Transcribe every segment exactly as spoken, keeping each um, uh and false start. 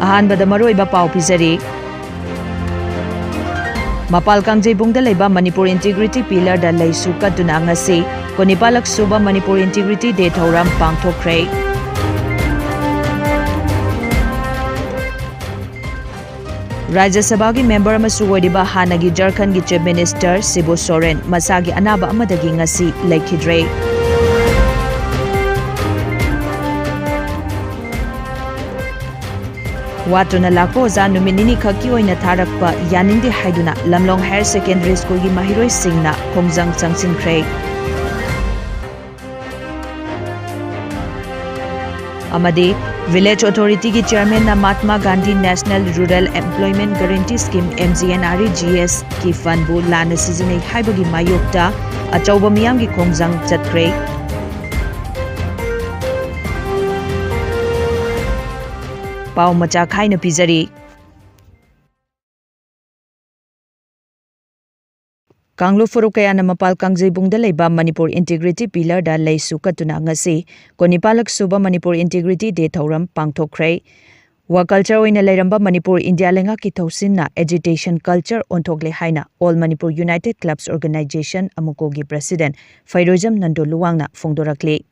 ꯑꯍꯥꯟꯕꯗ ꯃꯔꯨꯑꯣꯏꯕ ꯄꯥꯎ ꯄꯤꯖꯔꯤ꯫ ꯃꯄꯥꯜ ꯀꯥꯡꯖꯩꯕꯨꯡꯗ ꯂꯩꯕ ꯃꯅꯤꯄꯨꯔ ꯏꯟꯇꯤꯒ꯭ꯔꯤꯇꯤ ꯄꯤꯂꯔꯗ ꯂꯩꯁꯨ ꯀꯠꯇꯨꯅ ꯉꯁꯤ ꯀꯨꯟꯅꯤꯄꯥꯜꯂꯛ ꯁꯨꯕ ꯃꯅꯤꯄꯨꯔ ꯏꯟꯇꯤꯒ꯭ꯔꯤꯇꯤ ꯗꯦ ꯊꯧꯔꯝ ꯄꯥꯡꯊꯣꯛꯈ꯭ꯔꯦ꯫ ꯔꯥꯖ꯭ꯌ ꯁꯚꯥꯒꯤ ꯃꯦꯝꯕꯔ ꯑꯃꯁꯨ ꯑꯣꯏꯔꯤꯕ ꯍꯥꯟꯅꯒꯤ ꯖꯔꯈꯟꯒꯤ ꯆꯤꯐ ꯃꯤꯅꯤꯁꯇꯔ ꯁꯤꯕꯨ ꯁꯣꯔꯦꯟ ꯃꯁꯥꯒꯤ ꯑꯅꯥꯕ ꯑꯃꯗꯒꯤ ꯉꯁꯤ ꯂꯩꯈꯤꯗ꯭ꯔꯦ꯫ ꯋꯥꯠꯇꯨꯅ ꯂꯥꯛꯄ ꯑꯣꯖꯥ ꯅꯨꯃꯤꯠ ꯅꯤꯅꯤ ꯈꯛꯀꯤ ꯑꯣꯏꯅ ꯊꯥꯔꯛꯄ ꯌꯥꯅꯤꯡꯗꯦ ꯍꯥꯏꯗꯨꯅ ꯂꯝꯂꯣꯡ ꯍꯥꯌꯔ ꯁꯦꯀꯦꯟꯗꯔꯤ ꯁ꯭ꯀꯨꯜꯒꯤ ꯃꯍꯩꯔꯣꯏꯁꯤꯡꯅ ꯈꯣꯡꯖꯪ ꯆꯪꯁꯤꯟꯈ꯭ꯔꯦ꯫ ꯑꯃꯗꯤ ꯚꯤꯂꯦꯖ ꯑꯣꯊꯣꯔꯤꯇꯤꯒꯤ ꯆꯤꯌꯔꯃꯦꯟꯅ Mahatma Gandhi national rural employment guarantee scheme, M G N R E G S, ꯀꯤ ꯐꯟꯕꯨ ꯂꯥꯟꯅ ꯁꯤꯖꯤꯟꯅꯩ ꯍꯥꯏꯕꯒꯤ ꯃꯥꯌꯣꯛꯇ ꯑꯆꯧꯕ ꯃꯤꯌꯥꯝꯒꯤ ꯈꯣꯡꯖꯪ ꯆꯠꯈ꯭ꯔꯦ꯫ ꯄꯥꯎ ꯃꯆꯥ ꯈꯥꯏꯅ ꯄꯤꯖꯔꯤ꯫ ꯀꯥꯡꯂꯨꯞ ꯐꯨꯔꯨꯞ ꯀꯌꯥꯅ ꯃꯄꯥꯜ ꯀꯥꯡꯖꯩꯕꯨꯡꯗ ꯂꯩꯕ ꯃꯅꯤꯄꯨꯔ ꯏꯟꯇꯤꯒ꯭ꯔꯤꯇꯤ ꯄꯤꯂꯔꯗ ꯂꯩꯁꯨ ꯀꯠꯇꯨꯅ ꯉꯁꯤ ꯀꯨꯟꯅꯤꯄꯥꯜꯂꯛ ꯁꯨꯕ ꯃꯅꯤꯄꯨꯔ ꯏꯟꯇꯤꯒ꯭ꯔꯤꯇꯤ ꯗꯦ ꯊꯧꯔꯝ ꯄꯥꯡꯊꯣꯛꯈ꯭ꯔꯦ꯫ ꯋꯥ ꯀꯜꯆꯔ ꯑꯣꯏꯅ ꯂꯩꯔꯝꯕ ꯃꯅꯤꯄꯨꯔ ꯏꯟꯗꯤꯌꯥ ꯂꯩꯉꯥꯛꯀꯤ ꯊꯧꯁꯤꯟꯅ ꯑꯦꯖꯤꯇꯦꯁꯟ ꯀꯜꯆꯔ ꯑꯣꯟꯊꯣꯛꯂꯦ ꯍꯥꯏꯅ all Manipur united clubs organisation, ꯑꯃꯨꯀꯣꯒꯤ ꯄ꯭ꯔꯁꯤꯗꯦꯟꯠ ꯐꯩꯔꯣꯏꯖꯝ ꯅꯟꯗꯣ ꯂꯨꯋꯥꯡꯅ ꯐꯣꯡꯗꯣꯔꯛꯂꯤ꯫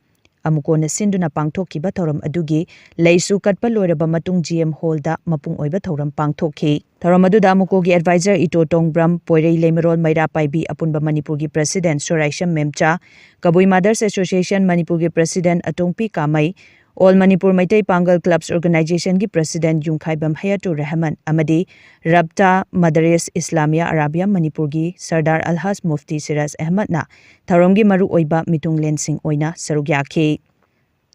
ꯑꯃꯨꯀꯣꯅ ꯁꯤꯟꯗꯨꯅ ꯄꯥꯡꯊꯣꯛꯈꯤꯕ ꯊꯧꯔꯝ ꯑꯗꯨꯒꯤ ꯂꯩꯁꯨ ꯀꯠꯄ ꯂꯣꯏꯔꯕ ꯃꯇꯨꯡ ꯖꯤ ꯑꯦꯝ ꯍꯣꯜꯗ ꯃꯄꯨꯡ ꯑꯣꯏꯕ ꯊꯧꯔꯝ ꯄꯥꯡꯊꯣꯛꯈꯤ꯫ ꯊꯧꯔꯝ ꯑꯗꯨꯗ ꯑꯃꯨꯀꯣꯒꯤ ꯑꯦꯗꯚꯥꯏꯖꯔ ꯏꯇꯣ ꯇꯣꯡꯕ꯭ꯔꯝ, ꯄꯣꯏꯔꯩ ꯂꯩꯃꯔꯣꯜ ꯃꯩꯔꯥ ꯄꯥꯏꯕꯤ ꯑꯄꯨꯟꯕ ꯃꯅꯤꯄꯨꯔꯒꯤ ꯄ꯭ꯔꯁꯤꯗꯦꯟꯠ ꯁꯣꯔꯥꯏꯁꯝ ꯃꯦꯝꯆꯥ, ꯀꯕꯨꯏ ꯃꯥꯗꯔꯁ ꯑꯦꯁꯣꯁꯤꯌꯦꯁꯟ ꯃꯅꯤꯄꯨꯔꯒꯤ ꯄ꯭ꯔꯁꯤꯗꯦꯟꯠ ꯑꯇꯣꯝꯄꯤ ꯀꯥꯃꯩ, ꯑꯣꯜ ꯃꯅꯤꯄꯨꯔ ꯃꯩꯇꯩ ꯄꯥꯡꯒꯜ ꯀ꯭ꯂꯕꯁ ꯑꯣꯔꯒꯅꯥꯏꯖꯦꯁꯟꯒꯤ ꯄ꯭ꯔꯁꯤꯗꯦꯟꯠ ꯌꯨꯝꯈꯥꯏꯕꯝ ꯍꯌꯥꯇꯨꯔ ꯔꯍꯃꯟ ꯑꯃꯗꯤ ꯔꯕꯇꯥ ꯃꯗꯔꯦꯁ ꯏꯁꯂꯥꯃꯤꯌꯥ ꯑꯔꯥꯕꯤꯌꯥ ꯃꯅꯤꯄꯨꯔꯒꯤ ꯁꯔꯗꯥꯔ ꯑꯜꯍꯥꯖ ꯃꯨꯐꯇꯤ ꯁꯤꯔꯥꯖ ꯑꯍꯃꯗꯅ ꯊꯧꯔꯝꯒꯤ ꯃꯔꯨꯑꯣꯏꯕ ꯃꯤꯊꯨꯡꯂꯦꯟꯁꯤꯡ ꯑꯣꯏꯅ ꯁꯔꯨꯛ ꯌꯥꯈꯤ꯫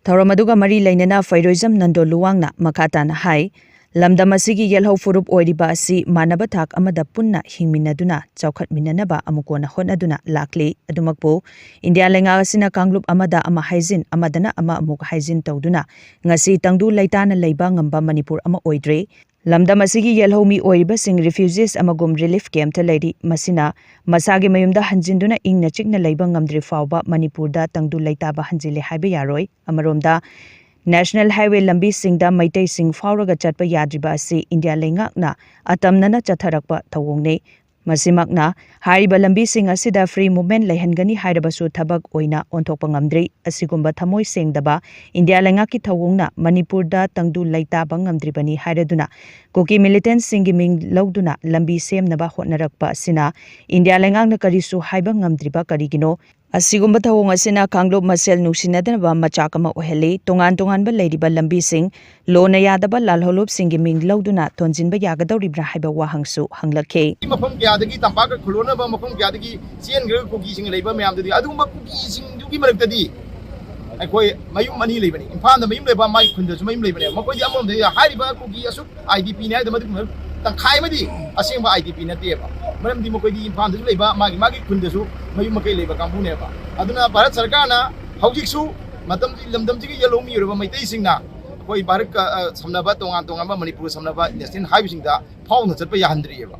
ꯊꯧꯔꯝ ꯑꯗꯨꯒ ꯃꯔꯤ ꯂꯩꯅꯅ ꯐꯩꯔꯣꯏꯖꯝ ꯅꯟꯗꯣ ꯂꯨꯋꯥꯡꯅ ꯃꯈꯥ ꯇꯥꯅ ꯍꯥꯏ, ꯂꯝꯗꯝ ꯑꯁꯤꯒꯤ ꯌꯦꯜꯍꯧ ꯐꯨꯔꯨꯞ ꯑꯣꯏꯔꯤꯕ ꯑꯁꯤ ꯃꯥꯟꯅꯕ ꯊꯥꯛ ꯑꯃꯗ ꯄꯨꯟꯅ ꯍꯤꯡꯃꯤꯟꯅꯗꯨꯅ ꯆꯥꯎꯈꯠꯃꯤꯟꯅꯅꯕ ꯑꯃꯨꯀꯣꯟꯅ ꯍꯣꯠꯅꯗꯨꯅ ꯂꯥꯛꯂꯤ꯫ ꯑꯗꯨꯃꯛꯄꯨ ꯏꯟꯗꯤꯌꯥ ꯂꯩꯉꯥꯛ ꯑꯁꯤꯅ ꯀꯥꯡꯂꯨꯞ ꯑꯃꯗ ꯑꯃ ꯍꯥꯏꯖꯤꯟ, ꯑꯃꯗꯅ ꯑꯃ ꯑꯃꯨꯛ ꯍꯥꯏꯖꯤꯟ ꯇꯧꯗꯨꯅ ꯉꯁꯤ ꯇꯪꯗꯨ ꯂꯩꯇꯥꯅ ꯂꯩꯕ ꯉꯝꯕ ꯃꯅꯤꯄꯨꯔ ꯑꯃ ꯑꯣꯏꯗ꯭ꯔꯦ꯫ ꯂꯝꯗꯝ ꯑꯁꯤꯒꯤ ꯌꯦꯜꯍꯧꯃꯤ ꯑꯣꯏꯔꯤꯕꯁꯤꯡ ꯔꯤꯐ꯭ꯌꯨꯖꯤꯁ ꯑꯃꯒꯨꯝ ꯔꯤꯂꯤꯐ ꯀꯦꯝꯞꯇ ꯂꯩꯔꯤ꯫ ꯃꯁꯤꯅ ꯃꯁꯥꯒꯤ ꯃꯌꯨꯝꯗ ꯍꯟꯖꯤꯟꯗꯨꯅ ꯏꯪꯅ ꯆꯤꯛꯅ ꯂꯩꯕ ꯉꯝꯗ꯭ꯔꯤ ꯐꯥꯎꯕ ꯃꯅꯤꯄꯨꯔꯗ ꯇꯪꯗꯨ ꯂꯩꯇꯥꯕ ꯍꯟꯖꯤꯜꯂꯦ ꯍꯥꯏꯕ ꯌꯥꯔꯣꯏ꯫ ꯑꯃꯔꯣꯝꯗ ꯅꯦꯁꯅꯦꯜ ꯍꯥꯏꯋꯦ ꯂꯝꯕꯤꯁꯤꯡꯗ ꯃꯩꯇꯩꯁꯤꯡ ꯐꯥꯎꯔꯒ ꯆꯠꯄ ꯌꯥꯗ꯭ꯔꯤꯕ ꯑꯁꯤ ꯏꯟꯗꯤꯌꯥ ꯂꯩꯉꯥꯛꯅ ꯑꯇꯝꯅꯅ ꯆꯠꯊꯔꯛꯄ ꯊꯧꯑꯣꯡꯅꯤ꯫ ꯃꯁꯤꯃꯛꯅ ꯍꯥꯏꯔꯤꯕ ꯂꯝꯕꯤꯁꯤꯡ ꯑꯁꯤꯗ ꯐ꯭ꯔꯤ ꯃꯨꯚꯃꯦꯟ ꯂꯩꯍꯟꯒꯅꯤ ꯍꯥꯏꯔꯕꯁꯨ ꯊꯕꯛ ꯑꯣꯏꯅ ꯑꯣꯟꯊꯣꯛꯄ ꯉꯝꯗ꯭ꯔꯤ꯫ ꯑꯁꯤꯒꯨꯝꯕ ꯊꯃꯣꯏ ꯁꯦꯡꯗꯕ ꯏꯟꯗꯤꯌꯥ ꯂꯩꯉꯥꯛꯀꯤ ꯊꯧꯑꯣꯡꯅ ꯃꯅꯤꯄꯨꯔꯗ ꯇꯪꯗꯨ ꯂꯩꯇꯥꯕ ꯉꯝꯗ꯭ꯔꯤꯕꯅꯤ ꯍꯥꯏꯔꯗꯨꯅ ꯀꯨꯀꯤ ꯃꯤꯂꯤꯇꯦꯟꯁꯤꯡꯒꯤ ꯃꯤꯡ ꯂꯧꯗꯨꯅ ꯂꯝꯕꯤ ꯁꯦꯝꯅꯕ ꯍꯣꯠꯅꯔꯛꯄ ꯑꯁꯤꯅ ꯏꯟꯗꯤꯌꯥ ꯂꯩꯉꯥꯛꯅ ꯀꯔꯤꯁꯨ ꯍꯥꯏꯕ ꯉꯝꯗ꯭ꯔꯤꯕ ꯀꯔꯤꯒꯤꯅꯣ? ꯑꯁꯤꯒꯨꯝꯕ ꯊꯧꯑꯣꯡ ꯑꯁꯤꯅ ꯀꯥꯡꯂꯨꯞ ꯃꯁꯦꯜ ꯅꯨꯡꯁꯤꯅꯗꯅꯕ ꯃꯆꯥꯛ ꯑꯃ ꯑꯣꯏꯍꯜꯂꯤ꯫ ꯇꯣꯉꯥꯟ ꯇꯣꯉꯥꯟꯕ ꯂꯩꯔꯤꯕ ꯂꯝꯕꯤꯁꯤꯡ ꯂꯣꯅ ꯌꯥꯗꯕ ꯂꯥꯜꯍꯧꯂꯨꯞꯁꯤꯡꯒꯤ ꯃꯤꯡ ꯂꯧꯗꯨꯅ ꯊꯣꯟꯖꯤꯟꯕ ꯌꯥꯒꯗꯧꯔꯤꯕ꯭ꯔꯥ ꯍꯥꯏꯕ ꯋꯥꯍꯪꯁꯨ ꯍꯪꯂꯛꯈꯤ꯫ ꯃꯐꯝ ꯀꯌꯥꯗꯒꯤ, ꯇꯝꯄꯥꯛꯀ ꯈꯨꯜꯂꯣꯟꯅꯕ ꯃꯐꯝ ꯀꯌꯥꯗꯒꯤ ꯆꯦꯟꯈ꯭ꯔꯒ ꯀꯨꯀꯤꯁꯤꯡ ꯂꯩꯕ ꯃꯌꯥꯝꯗꯨꯗꯤ, ꯑꯗꯨꯒꯨꯝꯕ ꯀꯨꯀꯤꯁꯤꯡꯗꯨꯒꯤ ꯃꯔꯛꯇꯗꯤ ꯑꯩꯈꯣꯏ ꯃꯌꯨꯝ ꯑꯅꯤ ꯂꯩꯕꯅꯤ꯫ ꯏꯝꯐꯥꯜꯗ ꯃꯌꯨꯝ ꯂꯩꯕ, ꯃꯥꯒꯤ ꯈꯨꯟꯗꯁꯨ ꯃꯌꯨꯝ ꯂꯩꯕꯅꯦ꯫ ꯃꯈꯣꯏꯗꯤ ꯑꯃꯔꯣꯝꯗ ꯍꯥꯏꯔꯤꯕ ꯀꯨꯀꯤ ꯑꯁꯨꯛ ꯑꯥꯏ ꯗꯤ ꯄꯤꯅꯤ ꯍꯥꯏꯗ ꯃꯗꯨꯒꯨꯝꯕ ꯇꯪꯈꯥꯏ ꯑꯃꯗꯤ ꯑꯁꯦꯡꯕ ꯑꯥꯏ ꯗꯤ ꯄꯤ ꯅꯠꯇꯦꯕ꯫ ꯃꯔꯝꯗꯤ ꯃꯈꯣꯏꯗꯤ ꯏꯝꯐꯥꯜꯗꯁꯨ ꯂꯩꯕ, ꯃꯥꯒꯤ ꯃꯥꯒꯤ ꯈꯨꯟꯗꯁꯨ ꯃꯌꯨꯝ ꯃꯀꯩ ꯂꯩꯕ ꯀꯥꯡꯕꯨꯅꯦꯕ꯫ ꯑꯗꯨꯅ ꯚꯥꯔꯠ ꯁꯔꯀꯥꯔꯅ ꯍꯧꯖꯤꯛꯁꯨ ꯃꯇꯝꯁꯤ, ꯂꯝꯗꯝꯁꯤꯒꯤ ꯌꯦꯜꯍꯧꯃꯤꯔꯨꯔꯕ ꯃꯩꯇꯩꯁꯤꯡꯅ ꯑꯩꯈꯣꯏ ꯚꯥꯔꯠꯀ, ꯑ, ꯁꯝꯅꯕ, ꯇꯣꯉꯥꯟ ꯇꯣꯉꯥꯟꯕ ꯃꯅꯤꯄꯨꯔ ꯁꯝꯅꯕ ꯅꯦꯁꯅꯦꯜ ꯍꯥꯏꯋꯦꯁꯤꯡꯗ ꯐꯥꯎꯅ ꯆꯠꯄ ꯌꯥꯍꯟꯗ꯭ꯔꯤꯑꯕ꯫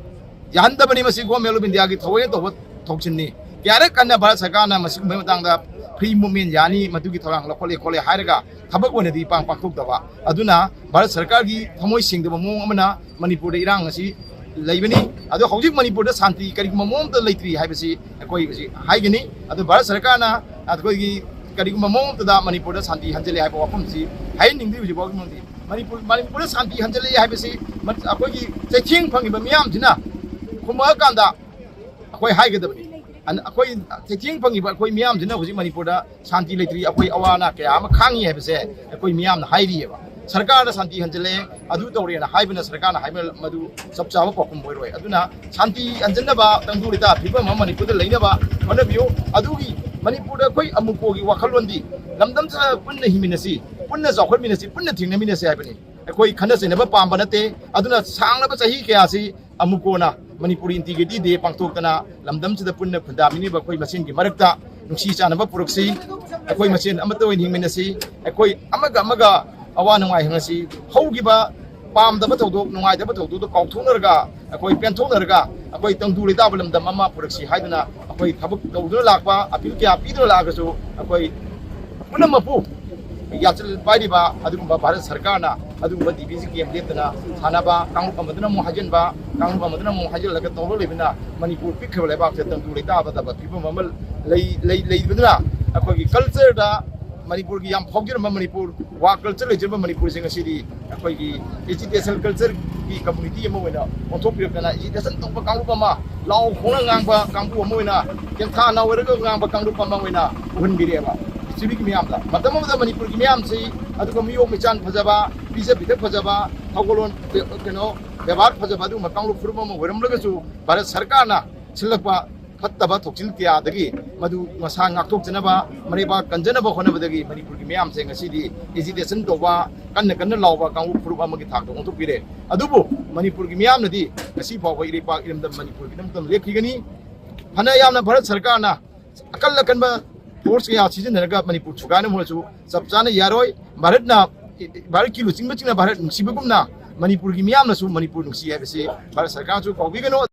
ꯌꯥꯍꯟꯗꯕꯅꯤ꯫ ꯃꯁꯤ Government of Indiaꯒꯤ ꯊꯑꯣꯏꯅ ꯇꯧꯕ ꯊꯧꯁꯤꯜꯅꯤ꯫ ꯀꯌꯥꯔꯛ ꯀꯟꯅ ꯚꯥꯔꯠ ꯁꯔꯀꯥꯔꯅ ꯃꯁꯤꯒꯨꯝꯕꯒꯤ ꯃꯇꯥꯡꯗ ꯐ꯭ꯔꯤ ꯃꯨꯚꯃꯦꯟ ꯌꯥꯅꯤ, ꯃꯗꯨꯒꯤ ꯊꯧꯔꯥꯡ ꯂꯧꯈꯠꯂꯦ ꯈꯣꯠꯂꯦ ꯍꯥꯏꯔꯒ ꯊꯕꯛ ꯑꯣꯏꯅꯗꯤ ꯄꯥꯡ ꯄꯥꯡꯊꯣꯛꯇꯕ꯫ ꯑꯗꯨꯅ ꯚꯥꯔꯠ ꯁꯔꯀꯥꯔꯒꯤ ꯊꯃꯣꯏ ꯁꯦꯡꯗꯕ ꯃꯑꯣꯡ ꯑꯃꯅ ꯃꯅꯤꯄꯨꯔꯗ ꯏꯔꯥꯡ ꯑꯁꯤ ꯂꯩꯕꯅꯤ꯫ ꯑꯗꯣ ꯍꯧꯖꯤꯛ ꯃꯅꯤꯄꯨꯔꯗ ꯁꯥꯟꯇꯤ ꯀꯔꯤꯒꯨꯝꯕ ꯃꯑꯣꯡ ꯑꯃꯇ ꯂꯩꯇ꯭ꯔꯤ ꯍꯥꯏꯕꯁꯤ ꯑꯩꯈꯣꯏ ꯍꯧꯖꯤꯛ ꯍꯥꯏꯒꯅꯤ꯫ ꯑꯗꯣ ꯚꯥꯔꯠ ꯁꯔꯀꯥꯔꯅ ꯑꯩꯈꯣꯏꯒꯤ ꯀꯔꯤꯒꯨꯝꯕ ꯃꯑꯣꯡ ꯑꯃꯇꯗ ꯃꯅꯤꯄꯨꯔꯗ ꯁꯥꯟꯇꯤ ꯍꯟꯖꯤꯜꯂꯦ ꯍꯥꯏꯕ ꯋꯥꯐꯝꯁꯤ ꯍꯥꯏꯍꯟꯅꯤꯡꯗ꯭ꯔꯤ꯫ ꯍꯧꯖꯤꯛ ꯐꯥꯎꯒꯤ ꯃꯅꯨꯡꯗ ꯃꯅꯤꯄꯨꯔ, ꯃꯅꯤꯄꯨꯔꯗ ꯁꯥꯟꯇꯤ ꯍꯟꯖꯤꯜꯂꯦ ꯍꯥꯏꯕꯁꯤ ꯃ-, ꯑꯩꯈꯣꯏꯒꯤ ꯆꯩꯊꯦꯡ ꯐꯪꯉꯤꯕ ꯃꯤꯌꯥꯝꯁꯤꯅ ꯈꯨꯝꯃꯛꯑꯀꯥꯟꯗ ꯑꯩꯈꯣꯏ ꯍꯥꯏꯒꯗꯕꯅꯤ꯫ ꯑꯟ-, ꯑꯩꯈꯣꯏ ꯆꯩꯊꯦꯡ ꯐꯪꯉꯤꯕ ꯑꯩꯈꯣꯏ ꯃꯤꯌꯥꯝꯁꯤꯅ ꯍꯧꯖꯤꯛ ꯃꯅꯤꯄꯨꯔꯗ ꯁꯥꯟꯇꯤ ꯂꯩꯇ꯭ꯔꯤ, ꯑꯩꯈꯣꯏ ꯑꯋꯥ ꯑꯅꯥ ꯀꯌꯥ ꯑꯃ ꯈꯥꯡꯉꯤ ꯍꯥꯏꯕꯁꯦ ꯑꯩꯈꯣꯏ ꯃꯤꯌꯥꯝꯅ ꯍꯥꯏꯔꯤꯑꯕ꯫ ꯁꯔꯀꯥꯔꯅ ꯁꯥꯟꯇꯤ ꯍꯟꯖꯤꯜꯂꯦ, ꯑꯗꯨ ꯇꯧꯔꯦꯅ ꯍꯥꯏꯕꯅ, ꯁꯔꯀꯥꯔꯅ ꯍꯥꯏꯕ ꯃꯗꯨ ꯆꯞ ꯆꯥꯕ ꯄꯥꯎꯈꯨꯝ ꯑꯣꯏꯔꯣꯏ꯫ ꯑꯗꯨꯅ ꯁꯥꯟꯇꯤ ꯍꯟꯖꯤꯟꯅꯕ, ꯇꯪꯗꯨ ꯂꯩꯇꯥ ꯐꯤꯕꯝ ꯑꯃ ꯃꯅꯤꯄꯨꯔꯗ ꯂꯩꯅꯕ ꯍꯣꯠꯅꯕꯤꯌꯨ꯫ ꯑꯗꯨꯒꯤ ꯃꯅꯤꯄꯨꯔꯗ ꯑꯩꯈꯣꯏ ꯑꯃꯨꯀꯣꯒꯤ ꯋꯥꯈꯜꯂꯣꯟꯗꯤ ꯂꯝꯗꯝꯁꯤꯗ ꯄꯨꯟꯅ ꯍꯤꯡꯃꯤꯟꯅꯁꯤ, ꯄꯨꯟꯅ ꯆꯥꯎꯈꯠꯃꯤꯟꯅꯁꯤ, ꯄꯨꯟꯅ ꯊꯦꯡꯅꯃꯤꯟꯅꯁꯤ ꯍꯥꯏꯕꯅꯤ꯫ ꯑꯩꯈꯣꯏ ꯈꯠꯅ ꯆꯩꯅꯕ ꯄꯥꯝꯕ ꯅꯠꯇꯦ꯫ ꯑꯗꯨꯅ ꯁꯥꯡꯂꯕ ꯆꯍꯤ ꯀꯌꯥꯁꯤ ꯑꯃꯨꯀꯣꯅ ꯃꯅꯤꯄꯨꯔ ꯏꯟꯇꯤꯒ꯭ꯔꯤꯇꯤ ꯗꯦ ꯄꯥꯡꯊꯣꯛꯇꯅ ꯂꯝꯗꯝꯁꯤꯗ ꯄꯨꯟꯅ ꯈꯨꯟꯗꯥꯃꯤꯟꯅꯔꯤꯕ ꯑꯩꯈꯣꯏ ꯃꯁꯦꯟꯒꯤ ꯃꯔꯛꯇ ꯅꯨꯡꯁꯤ ꯆꯥꯟꯅꯕ ꯄꯨꯔꯛꯁꯤ꯫ ꯑꯩꯈꯣꯏ ꯃꯁꯦꯟ ꯑꯃꯠꯇ ꯑꯣꯏꯅ ꯍꯤꯡꯃꯤꯟꯅꯁꯤ꯫ ꯑꯩꯈꯣꯏ ꯑꯃꯒ ꯑꯃꯒ ꯑꯋꯥ ꯅꯨꯡꯉꯥꯏ ꯍꯪꯉꯁꯤ꯫ ꯍꯧꯈꯤꯕ ꯄꯥꯝꯗꯕ ꯊꯧꯗꯣꯛ, ꯅꯨꯡꯉꯥꯏꯇꯕ ꯊꯧꯗꯣꯛꯇꯣ ꯀꯥꯎꯊꯣꯛꯅꯔꯒ, ꯑꯩꯈꯣꯏ ꯄꯦꯟꯊꯣꯛꯅꯔꯒ, ꯑꯩꯈꯣꯏ ꯇꯪꯗꯨ ꯂꯩꯇꯥꯕ ꯂꯝꯗꯝ ꯑꯃ ꯄꯨꯔꯛꯁꯤ ꯍꯥꯏꯗꯨꯅ ꯑꯩꯈꯣꯏ ꯊꯕꯛ ꯇꯧꯗꯨꯅ ꯂꯥꯛꯄ, ꯑꯄꯤꯜ ꯀꯌꯥ ꯄꯤꯗꯨꯅ ꯂꯥꯛꯑꯒꯁꯨ ꯑꯩꯈꯣꯏ ꯄꯨꯝꯅꯃꯛꯄꯨ ꯌꯥꯆꯜ ꯄꯥꯏꯔꯤꯕ ꯑꯗꯨꯒꯨꯝꯕ ꯚꯥꯔꯠ ꯁꯔꯀꯥꯔꯅ ꯑꯗꯨꯒꯨꯝꯕ ꯗꯤ ꯕꯤ ꯁꯤ ꯀꯦꯝ ꯂꯦꯞꯇꯅ ꯁꯥꯟꯅꯕ, ꯀꯥꯡꯂꯨꯞ ꯑꯃꯗꯨꯅ ꯑꯃꯨꯛ ꯍꯥꯏꯖꯤꯟꯕ, ꯀꯥꯡꯂꯨꯞ ꯑꯃꯗꯨꯅ ꯑꯃꯨꯛ ꯍꯥꯏꯖꯤꯜꯂꯒ ꯇꯧꯔ ꯂꯩꯕꯅ ꯃꯅꯤꯄꯨꯔ ꯄꯤꯛꯈ꯭ꯔꯕ ꯂꯩꯕꯥꯛꯁꯦ ꯇꯪꯗꯨ ꯂꯩꯇꯥꯗꯕ ꯐꯤꯕꯝ ꯑꯃ ꯂꯩ, ꯂꯩ, ꯂꯩꯕꯗꯨꯅ ꯑꯩꯈꯣꯏꯒꯤ ꯀꯜꯆꯔꯗ ꯃꯅꯤꯄꯨꯔꯒꯤ ꯌꯥꯝ ꯐꯥꯎꯖꯔꯝꯕ ꯃꯅꯤꯄꯨꯔ, ꯋꯥ ꯀꯜꯆꯔ ꯂꯩꯖꯔꯝꯕ ꯃꯅꯤꯄꯨꯔꯁꯦ ꯉꯁꯤꯗꯤ ꯑꯩꯈꯣꯏꯒꯤ ꯑꯦꯖꯤꯇꯦꯁꯟ ꯀꯜꯆꯔꯒꯤ ꯀꯝꯃꯨꯅꯤꯇꯤ ꯑꯃ ꯑꯣꯏꯅ ꯑꯣꯟꯊꯣꯛꯄꯤꯔꯛꯇꯅ, ꯑꯦꯖꯤꯇꯦꯁꯟ ꯇꯧꯕ ꯀꯥꯡꯂꯨꯞ ꯑꯃ, ꯂꯥꯎ ꯈꯣꯡꯅ ꯉꯥꯡꯕ ꯀꯥꯡꯕꯨ ꯑꯃ ꯑꯣꯏꯅ, ꯀꯦꯟꯊꯥ ꯅꯥꯎ ꯑꯣꯏꯔꯒ ꯉꯥꯡꯕ ꯀꯥꯡꯂꯨꯞ ꯑꯃ ꯑꯣꯏꯅ ꯎꯍꯟꯕꯤꯔꯛꯑꯦꯕ ꯄ꯭ꯔꯤꯊꯤꯕꯤꯒꯤ ꯃꯤꯌꯥꯝꯗ꯫ ꯃꯇꯝ ꯑꯃꯗ ꯃꯅꯤꯄꯨꯔꯒꯤ ꯃꯤꯌꯥꯝꯁꯤ ꯑꯗꯨꯒ ꯃꯤꯑꯣꯛ ꯃꯤꯆꯥꯟ ꯐꯖꯕ, ꯄꯤꯖ ꯄꯤꯊꯛ ꯐꯖꯕ, ꯊꯧꯒꯜꯂꯣꯟ, ꯀꯩꯅꯣ, ꯕꯦꯕꯥꯔ ꯐꯖꯕ ꯑꯗꯨꯒꯨꯝꯕ ꯀꯥꯡꯂꯨꯞ ꯐꯨꯔꯨꯞ ꯑꯃ ꯑꯣꯏꯔꯝꯂꯒꯁꯨ ꯚꯥꯔꯠ ꯁꯔꯀꯥꯔꯅ ꯁꯤꯜꯂꯛꯄ ꯐꯠꯇꯕ ꯊꯧꯁꯤꯜ ꯀꯌꯥꯗꯒꯤ ꯃꯗꯨ ꯃꯁꯥ ꯉꯥꯛꯊꯣꯛꯆꯅꯕ, ꯃꯔꯩꯕꯥꯛ ꯀꯟꯖꯅꯕ ꯍꯣꯠꯅꯕꯗꯒꯤ ꯃꯅꯤꯄꯨꯔꯒꯤ ꯃꯤꯌꯥꯝꯁꯦ ꯉꯁꯤꯗꯤ ꯑꯦꯖꯤꯇꯦꯁꯟ ꯇꯧꯕ, ꯀꯟꯅ ꯀꯟꯅ ꯂꯥꯎꯕ ꯀꯥꯡꯂꯨꯞ ꯐꯨꯔꯨꯞ ꯑꯃꯒꯤ ꯊꯥꯛꯇ ꯑꯣꯟꯊꯣꯛꯄꯤꯔꯦ꯫ ꯑꯗꯨꯕꯨ ꯃꯅꯤꯄꯨꯔꯒꯤ ꯃꯤꯌꯥꯝꯅꯗꯤ ꯉꯁꯤ ꯐꯥꯎꯕ ꯏꯔꯩꯄꯥꯛ ꯏꯔꯝꯗꯝ ꯃꯅꯤꯄꯨꯔꯒꯤꯗꯃꯛꯇ ꯂꯦꯞꯈꯤꯒꯅꯤ꯫ ꯐꯅ ꯌꯥꯝꯅ ꯚꯥꯔꯠ ꯁꯔꯀꯥꯔꯅ ꯑꯀꯜ ꯑꯀꯟꯕ ꯐꯣꯔꯁ ꯀꯌꯥ ꯁꯤꯖꯤꯟꯅꯔꯒ ꯃꯅꯤꯄꯨꯔ ꯊꯨꯒꯥꯏꯅꯕ ꯍꯣꯠꯅꯁꯨ ꯆꯞ ꯆꯥꯅ ꯌꯥꯔꯣꯏ꯫ ꯚꯥꯔꯠꯅ, ꯚꯥꯔꯠꯀꯤ ꯂꯨꯆꯤꯡꯕꯁꯤꯡꯅ ꯚꯥꯔꯠ ꯅꯨꯡꯁꯤꯕꯒꯨꯝꯅ ꯃꯅꯤꯄꯨꯔꯒꯤ ꯃꯤꯌꯥꯝꯅꯁꯨ ꯃꯅꯤꯄꯨꯔ ꯅꯨꯡꯁꯤ ꯍꯥꯏꯕꯁꯤ ꯚꯥꯔꯠ ꯁꯔꯀꯥꯔꯅꯁꯨ ꯀꯥꯎꯕꯤꯒꯅꯨ꯫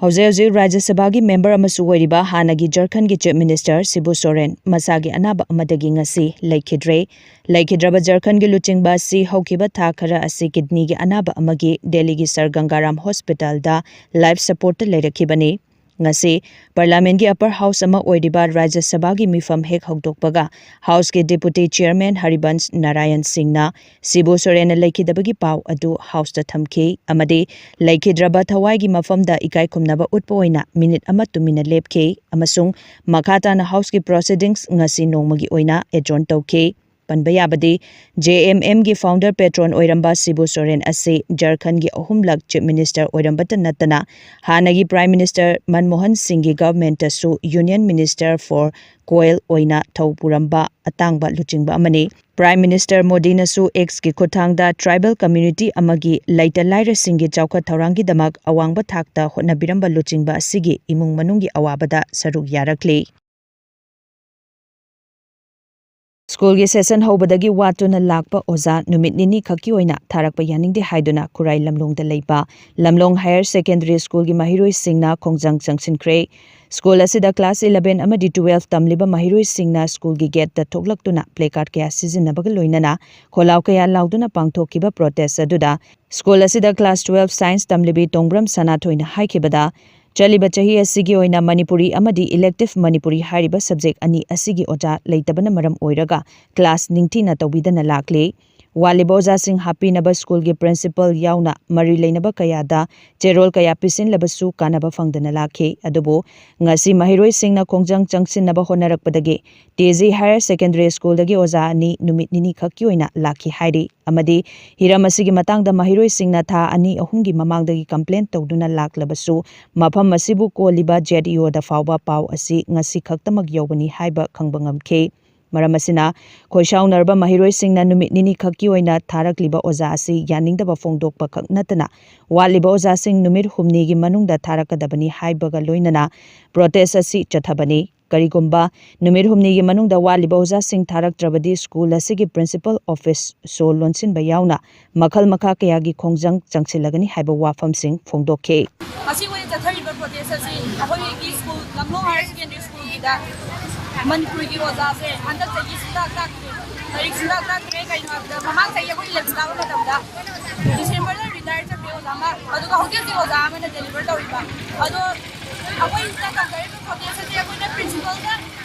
ꯍꯧꯖꯤꯛ ꯍꯧꯖꯤꯛ ꯔꯥꯖ꯭ꯌ ꯁꯚꯥꯒꯤ ꯃꯦꯝꯕꯔ ꯑꯃꯁꯨ ꯑꯣꯏꯔꯤꯕ ꯍꯥꯟꯅꯒꯤ ꯖꯔꯈꯟꯒꯤ ꯆꯤꯐ ꯃꯤꯅꯤꯁꯇꯔ ꯁꯤꯕꯨ ꯁꯣꯔꯦꯟ ꯃꯁꯥꯒꯤ ꯑꯅꯥꯕ ꯑꯃꯗꯒꯤ ꯉꯁꯤ ꯂꯩꯈꯤꯗ꯭ꯔꯦ꯫ ꯂꯩꯈꯤꯗ꯭ꯔꯕ ꯖꯔꯈꯟꯒꯤ ꯂꯨꯆꯤꯡꯕ ꯑꯁꯤ ꯍꯧꯈꯤꯕ ꯊꯥ ꯈꯔ ꯑꯁꯤ ꯀꯤꯗꯅꯤꯒꯤ ꯑꯅꯥꯕ ꯑꯃꯒꯤ ꯗꯦꯜꯂꯤꯒꯤ ꯁꯔ ꯒꯪꯒꯥꯔꯥꯝ ꯍꯣꯁꯄꯤꯇꯥꯜꯗ ꯂꯥꯏꯐ ꯁꯄꯣꯔꯠꯇ ꯂꯩꯔꯛꯈꯤꯕꯅꯤ꯫ ꯉꯁꯤ ꯄꯥꯔꯂꯤꯌꯥꯃꯦꯟꯒꯤ ꯑꯄꯔ ꯍꯥꯎꯁ ꯑꯃ ꯑꯣꯏꯔꯤꯕ ꯔꯥꯖ꯭ꯌ ꯁꯚꯥꯒꯤ ꯃꯤꯐꯝ ꯍꯦꯛ ꯍꯧꯗꯣꯛꯄꯒ ꯍꯥꯎꯁꯀꯤ ꯗꯤꯄꯨꯇꯤ ꯆꯤꯌꯔꯃꯦꯟ ꯍꯔꯤꯕꯟꯁ ꯅꯥꯔꯥꯌꯟ ꯁꯤꯡꯅ ꯁꯤꯕꯨ ꯁꯣꯔꯦꯟꯅ ꯂꯩꯈꯤꯗꯕꯒꯤ ꯄꯥꯎ ꯑꯗꯨ ꯍꯥꯎꯁꯇ ꯊꯝꯈꯤ ꯑꯃꯗꯤ ꯂꯩꯈꯤꯗ꯭ꯔꯕ ꯊꯋꯥꯏꯒꯤ ꯃꯐꯝꯗ ꯏꯀꯥꯏ ꯈꯨꯝꯅꯕ ꯎꯠꯄ ꯑꯣꯏꯅ ꯃꯤꯅꯤꯠ ꯑꯃ ꯇꯨꯃꯤꯟꯅ ꯂꯦꯞꯈꯤ ꯑꯃꯁꯨꯡ ꯃꯈꯥ ꯇꯥꯅ ꯍꯥꯎꯁꯀꯤ ꯄ꯭ꯔꯣꯁꯤꯗꯤꯡꯁ ꯉꯁꯤ ꯅꯣꯡꯃꯒꯤ ꯑꯣꯏꯅ ꯑꯦꯖꯣꯔꯟ ꯇꯧꯈꯤ꯫ ꯄꯟꯕ ꯌꯥꯕꯗꯤ, ꯖꯦ ꯑꯦꯝ ꯑꯦꯝꯒꯤ ꯐꯥꯎꯟꯗꯔ ꯄꯦꯇ꯭ꯔꯣꯟ ꯑꯣꯏꯔꯝꯕ ꯁꯤꯕꯨ ꯁꯣꯔꯦꯟ ꯑꯁꯤ ꯖꯔꯈꯟꯒꯤ ꯑꯍꯨꯝꯂꯛ ꯆꯤꯐ ꯃꯤꯅꯤꯁꯇꯔ ꯑꯣꯏꯔꯝꯕꯇ ꯅꯠꯇꯅ ꯍꯥꯟꯅꯒꯤ ꯄ꯭ꯔꯥꯏꯝ ꯃꯤꯅꯤꯁꯇꯔ ꯃꯟꯃꯣꯍꯟ ꯁꯤꯡꯒꯤ ꯒꯚꯔꯟꯃꯦꯟꯠꯇꯁꯨ ꯌꯨꯅꯤꯌꯟ ꯃꯤꯅꯤꯁꯇꯔ ꯐꯣꯔ ꯀꯣꯏꯜ ꯑꯣꯏꯅ ꯊꯧ ꯄꯨꯔꯝꯕ ꯑꯇꯥꯡꯕ ꯂꯨꯆꯤꯡꯕ ꯑꯃꯅꯤ꯫ ꯄ꯭ꯔꯥꯏꯝ ꯃꯤꯅꯤꯁꯇꯔ ꯃꯣꯗꯤꯅꯁꯨ ꯑꯦꯛꯁꯀꯤ ꯈꯨꯠꯊꯥꯡꯗ ꯇ꯭ꯔꯥꯏꯕꯦꯜ ꯀꯝꯃ꯭ꯌꯨꯅꯤꯇꯤ ꯑꯃꯒꯤ ꯂꯩꯇ ꯂꯥꯏꯔꯁꯤꯡꯒꯤ ꯆꯥꯎꯈꯠ ꯊꯧꯔꯥꯡꯒꯤꯗꯃꯛ ꯑꯋꯥꯡꯕ ꯊꯥꯛꯇ ꯍꯣꯠꯅꯕꯤꯔꯝꯕ ꯂꯨꯆꯤꯡꯕ ꯑꯁꯤꯒꯤ ꯏꯃꯨꯡ ꯃꯅꯨꯡꯒꯤ ꯑꯋꯥꯕꯗ ꯁꯔꯨꯛ ꯌꯥꯔꯛꯂꯤ꯫ ꯁ꯭ꯀꯨꯜꯒꯤ ꯁꯦꯁꯟ ꯍꯧꯕꯗꯒꯤ ꯋꯥꯠꯇꯨꯅ ꯂꯥꯛꯄ ꯑꯣꯖꯥ ꯅꯨꯃꯤꯠ ꯅꯤꯅꯤ ꯈꯛꯀꯤ ꯑꯣꯏꯅ ꯊꯥꯔꯛꯄ ꯌꯥꯅꯤꯡꯗꯦ ꯍꯥꯏꯗꯨꯅ ꯈꯨꯔꯥꯏ ꯂꯝꯂꯣꯡꯗ ꯂꯩꯕ ꯂꯝꯂꯣꯡ ꯍꯥꯌꯔ ꯁꯦꯀꯦꯟꯗꯔꯤ ꯁ꯭ꯀꯨꯜꯒꯤ ꯃꯍꯩꯔꯣꯏꯁꯤꯡꯅ ꯈꯣꯡꯖꯪ ꯆꯪꯁꯤꯟꯈ꯭ꯔꯦ꯫ ꯁ꯭ꯀꯨꯜ ꯑꯁꯤꯗ ꯀ꯭ꯂꯥꯁ ꯏꯂꯚꯦꯟ ꯑꯃꯗꯤ ꯇꯨꯋꯦꯜꯐ ꯇꯝꯂꯤꯕ ꯃꯍꯩꯔꯣꯏꯁꯤꯡꯅ ꯁ꯭ꯀꯨꯜꯒꯤ ꯒꯦꯠꯇ ꯊꯣꯛꯂꯛꯇꯨꯅ ꯄ꯭ꯂꯦꯀꯥꯔꯗ ꯀꯌꯥ ꯁꯤꯖꯤꯟꯅꯕꯒ ꯂꯣꯏꯅꯅ ꯈꯣꯜꯂꯥꯎ ꯀꯌꯥ ꯂꯥꯎꯗꯨꯅ ꯄꯥꯡꯊꯣꯛꯈꯤꯕ ꯄ꯭ꯔꯣꯇꯦꯁ ꯑꯗꯨꯗ ꯁ꯭ꯀꯨꯜ ꯑꯁꯤꯗ ꯀ꯭ꯂꯥꯁ ꯇꯨꯋꯦꯜꯐ ꯁꯥꯏꯟꯁ ꯇꯝꯂꯤꯕꯤ ꯇꯣꯡꯕ꯭ꯔꯝ ꯁꯅꯥꯊꯣꯏꯅ ꯍꯥꯏꯈꯤꯕꯗ, ꯆꯠꯂꯤꯕ ꯆꯍꯤ ꯑꯁꯤꯒꯤ ꯑꯣꯏꯅ ꯃꯅꯤꯄꯨꯔꯤ ꯑꯃꯗꯤ ꯏꯂꯦꯛꯇꯤꯚ ꯃꯅꯤꯄꯨꯔꯤ ꯍꯥꯏꯔꯤꯕ ꯁꯕꯖꯦꯛ ꯑꯅꯤ ꯑꯁꯤꯒꯤ ꯑꯣꯖꯥ ꯂꯩꯇꯕꯅ ꯃꯔꯝ ꯑꯣꯏꯔꯒ ꯀ꯭ꯂꯥꯁ ꯅꯤꯡꯊꯤꯅ ꯇꯧꯕꯤꯗꯅ ꯂꯥꯛꯂꯤ꯫ ꯋꯥꯠꯂꯤꯕ ꯑꯣꯖꯥꯁꯤꯡ ꯍꯥꯞꯄꯤꯅꯕ ꯁ꯭ꯀꯨꯜꯒꯤ ꯄ꯭ꯔꯤꯟꯁꯤꯄꯜ ꯌꯥꯎꯅ ꯃꯔꯤ ꯂꯩꯅꯕ ꯀꯌꯥꯗ ꯆꯦꯔꯣꯜ ꯀꯌꯥ ꯄꯤꯁꯤꯟꯂꯕꯁꯨ ꯀꯥꯟꯅꯕ ꯐꯪꯗꯅ ꯂꯥꯛꯈꯤ꯫ ꯑꯗꯨꯕꯨ ꯉꯁꯤ ꯃꯍꯩꯔꯣꯏꯁꯤꯡꯅ ꯈꯣꯡꯖꯪ ꯆꯪꯁꯤꯟꯅꯕ ꯍꯣꯠꯅꯔꯛꯄꯗꯒꯤ ꯇꯦꯖꯤ ꯍꯥꯌꯔ ꯁꯦꯀꯦꯟꯗꯔꯤ ꯁ꯭ꯀꯨꯜꯗꯒꯤ ꯑꯣꯖꯥ ꯑꯅꯤ ꯅꯨꯃꯤꯠ ꯅꯤꯅꯤ ꯈꯛꯀꯤ ꯑꯣꯏꯅ ꯂꯥꯛꯈꯤ ꯍꯥꯏꯔꯤ꯫ ꯑꯃꯗꯤ ꯍꯤꯔꯝ ꯑꯁꯤꯒꯤ ꯃꯇꯥꯡꯗ ꯃꯍꯩꯔꯣꯏꯁꯤꯡꯅ ꯊꯥ ꯑꯅꯤ ꯑꯍꯨꯝꯒꯤ ꯃꯃꯥꯡꯗꯒꯤ ꯀꯝꯄ꯭ꯂꯦꯟ ꯇꯧꯗꯨꯅ ꯂꯥꯛꯂꯕꯁꯨ, ꯃꯐꯝ ꯑꯁꯤꯕꯨ ꯀꯣꯜꯂꯤꯕ ꯖꯦꯠ ꯏ ꯑꯣꯗ ꯐꯥꯎꯕ ꯄꯥꯎ ꯑꯁꯤ ꯉꯁꯤ ꯈꯛꯇꯃꯛ ꯌꯧꯕꯅꯤ ꯍꯥꯏꯕ ꯈꯪꯕ ꯉꯝꯈꯤ꯫ ꯃꯔꯝ ꯑꯁꯤꯅ, ꯈꯣꯏꯁꯥꯎꯅꯔꯕ ꯃꯍꯩꯔꯣꯏꯁꯤꯡꯅ ꯅꯨꯃꯤꯠ ꯅꯤꯅꯤ ꯈꯛꯀꯤ ꯑꯣꯏꯅ ꯊꯥꯔꯛꯂꯤꯕ ꯑꯣꯖꯥ ꯑꯁꯤ ꯌꯥꯅꯤꯡꯗꯕ ꯐꯣꯡꯗꯣꯛꯄ ꯈꯛ ꯅꯠꯇꯅ, ꯋꯥꯠꯂꯤꯕ ꯑꯣꯖꯥꯁꯤꯡ ꯅꯨꯃꯤꯠ ꯍꯨꯝꯅꯤꯒꯤ ꯃꯅꯨꯡꯗ ꯊꯥꯔꯛꯀꯗꯕꯅꯤ ꯍꯥꯏꯕꯒ ꯂꯣꯏꯅꯅ ꯄ꯭ꯔꯣꯇꯦꯁ ꯑꯁꯤ ꯆꯠꯊꯕꯅꯤ꯫ ꯀꯔꯤꯒꯨꯝꯕ ꯅꯨꯃꯤꯠ ꯍꯨꯝꯅꯤꯒꯤ ꯃꯅꯨꯡꯗ ꯋꯥꯠꯂꯤꯕ ꯑꯣꯖꯥꯁꯤꯡ ꯊꯥꯔꯛꯇ꯭ꯔꯕꯗꯤ, ꯁ꯭ꯀꯨꯜ ꯑꯁꯤꯒꯤ ꯄ꯭ꯔꯤꯟꯁꯤꯄꯜ ꯑꯣꯐꯤꯁ ꯁꯣ ꯂꯣꯟꯁꯤꯟꯕ ꯌꯥꯎꯅ ꯃꯈꯜ ꯃꯈꯥ ꯀꯌꯥꯒꯤ ꯈꯣꯡꯖꯪ ꯆꯪꯁꯤꯜꯂꯒꯅꯤ ꯍꯥꯏꯕ ꯋꯥꯐꯝꯁꯤꯡ ꯐꯣꯡꯗꯣꯛꯈꯤ꯫ ꯉꯁꯤ ꯑꯣꯏꯅ ꯆꯠꯊꯔꯤꯕ ꯄ꯭ꯔꯣꯇꯦꯁ ꯑꯁꯤ ꯑꯩꯈꯣꯏꯒꯤ ꯁ꯭ꯀꯨꯜ, ꯂꯝꯂꯣꯡ ꯍꯥꯌꯔ ꯁꯦꯀꯦꯟꯗꯔꯤ ꯁ꯭ꯀꯨꯜꯒꯤꯗ ꯃꯅꯤꯄꯨꯔꯤꯒꯤ ꯑꯣꯖꯥꯁꯦ ꯍꯟꯗꯛ ꯆꯍꯤ ꯁꯨꯡꯇꯥꯛ ꯇꯥꯛꯇ꯭ꯔꯦ, ꯂꯥꯏꯔꯤꯛ ꯁꯨꯡꯇꯥꯛ ꯇꯥꯛꯇ꯭ꯔꯦ꯫ ꯀꯩꯅꯣ ꯍꯥꯏꯕꯗ, ꯃꯃꯥꯡ ꯆꯍꯤ ꯑꯩꯈꯣꯏ ꯏꯂꯦꯚꯦꯟ ꯀꯥꯕ ꯃꯇꯝꯗ ꯗꯤꯁꯦꯝꯕꯔꯗ ꯔꯤꯇꯥꯌꯔ ꯆꯠꯈ꯭ꯔꯦ ꯑꯣꯖꯥ ꯑꯃ, ꯑꯗꯨꯒ ꯍꯧꯖꯤꯛ ꯍꯧꯖꯤꯛ ꯑꯣꯖꯥ ꯑꯃꯅ ꯗꯦꯂꯤꯚꯔ ꯇꯧꯔꯤꯕ꯫ ꯑꯗꯣ ꯑꯩꯈꯣꯏꯅ ꯇꯧꯖꯔꯤꯕ ꯄ꯭ꯔꯣꯇꯦꯁ ꯑꯁꯤ ꯑꯩꯈꯣꯏꯅ ꯄ꯭ꯔꯤꯟꯁꯤꯄꯜꯗ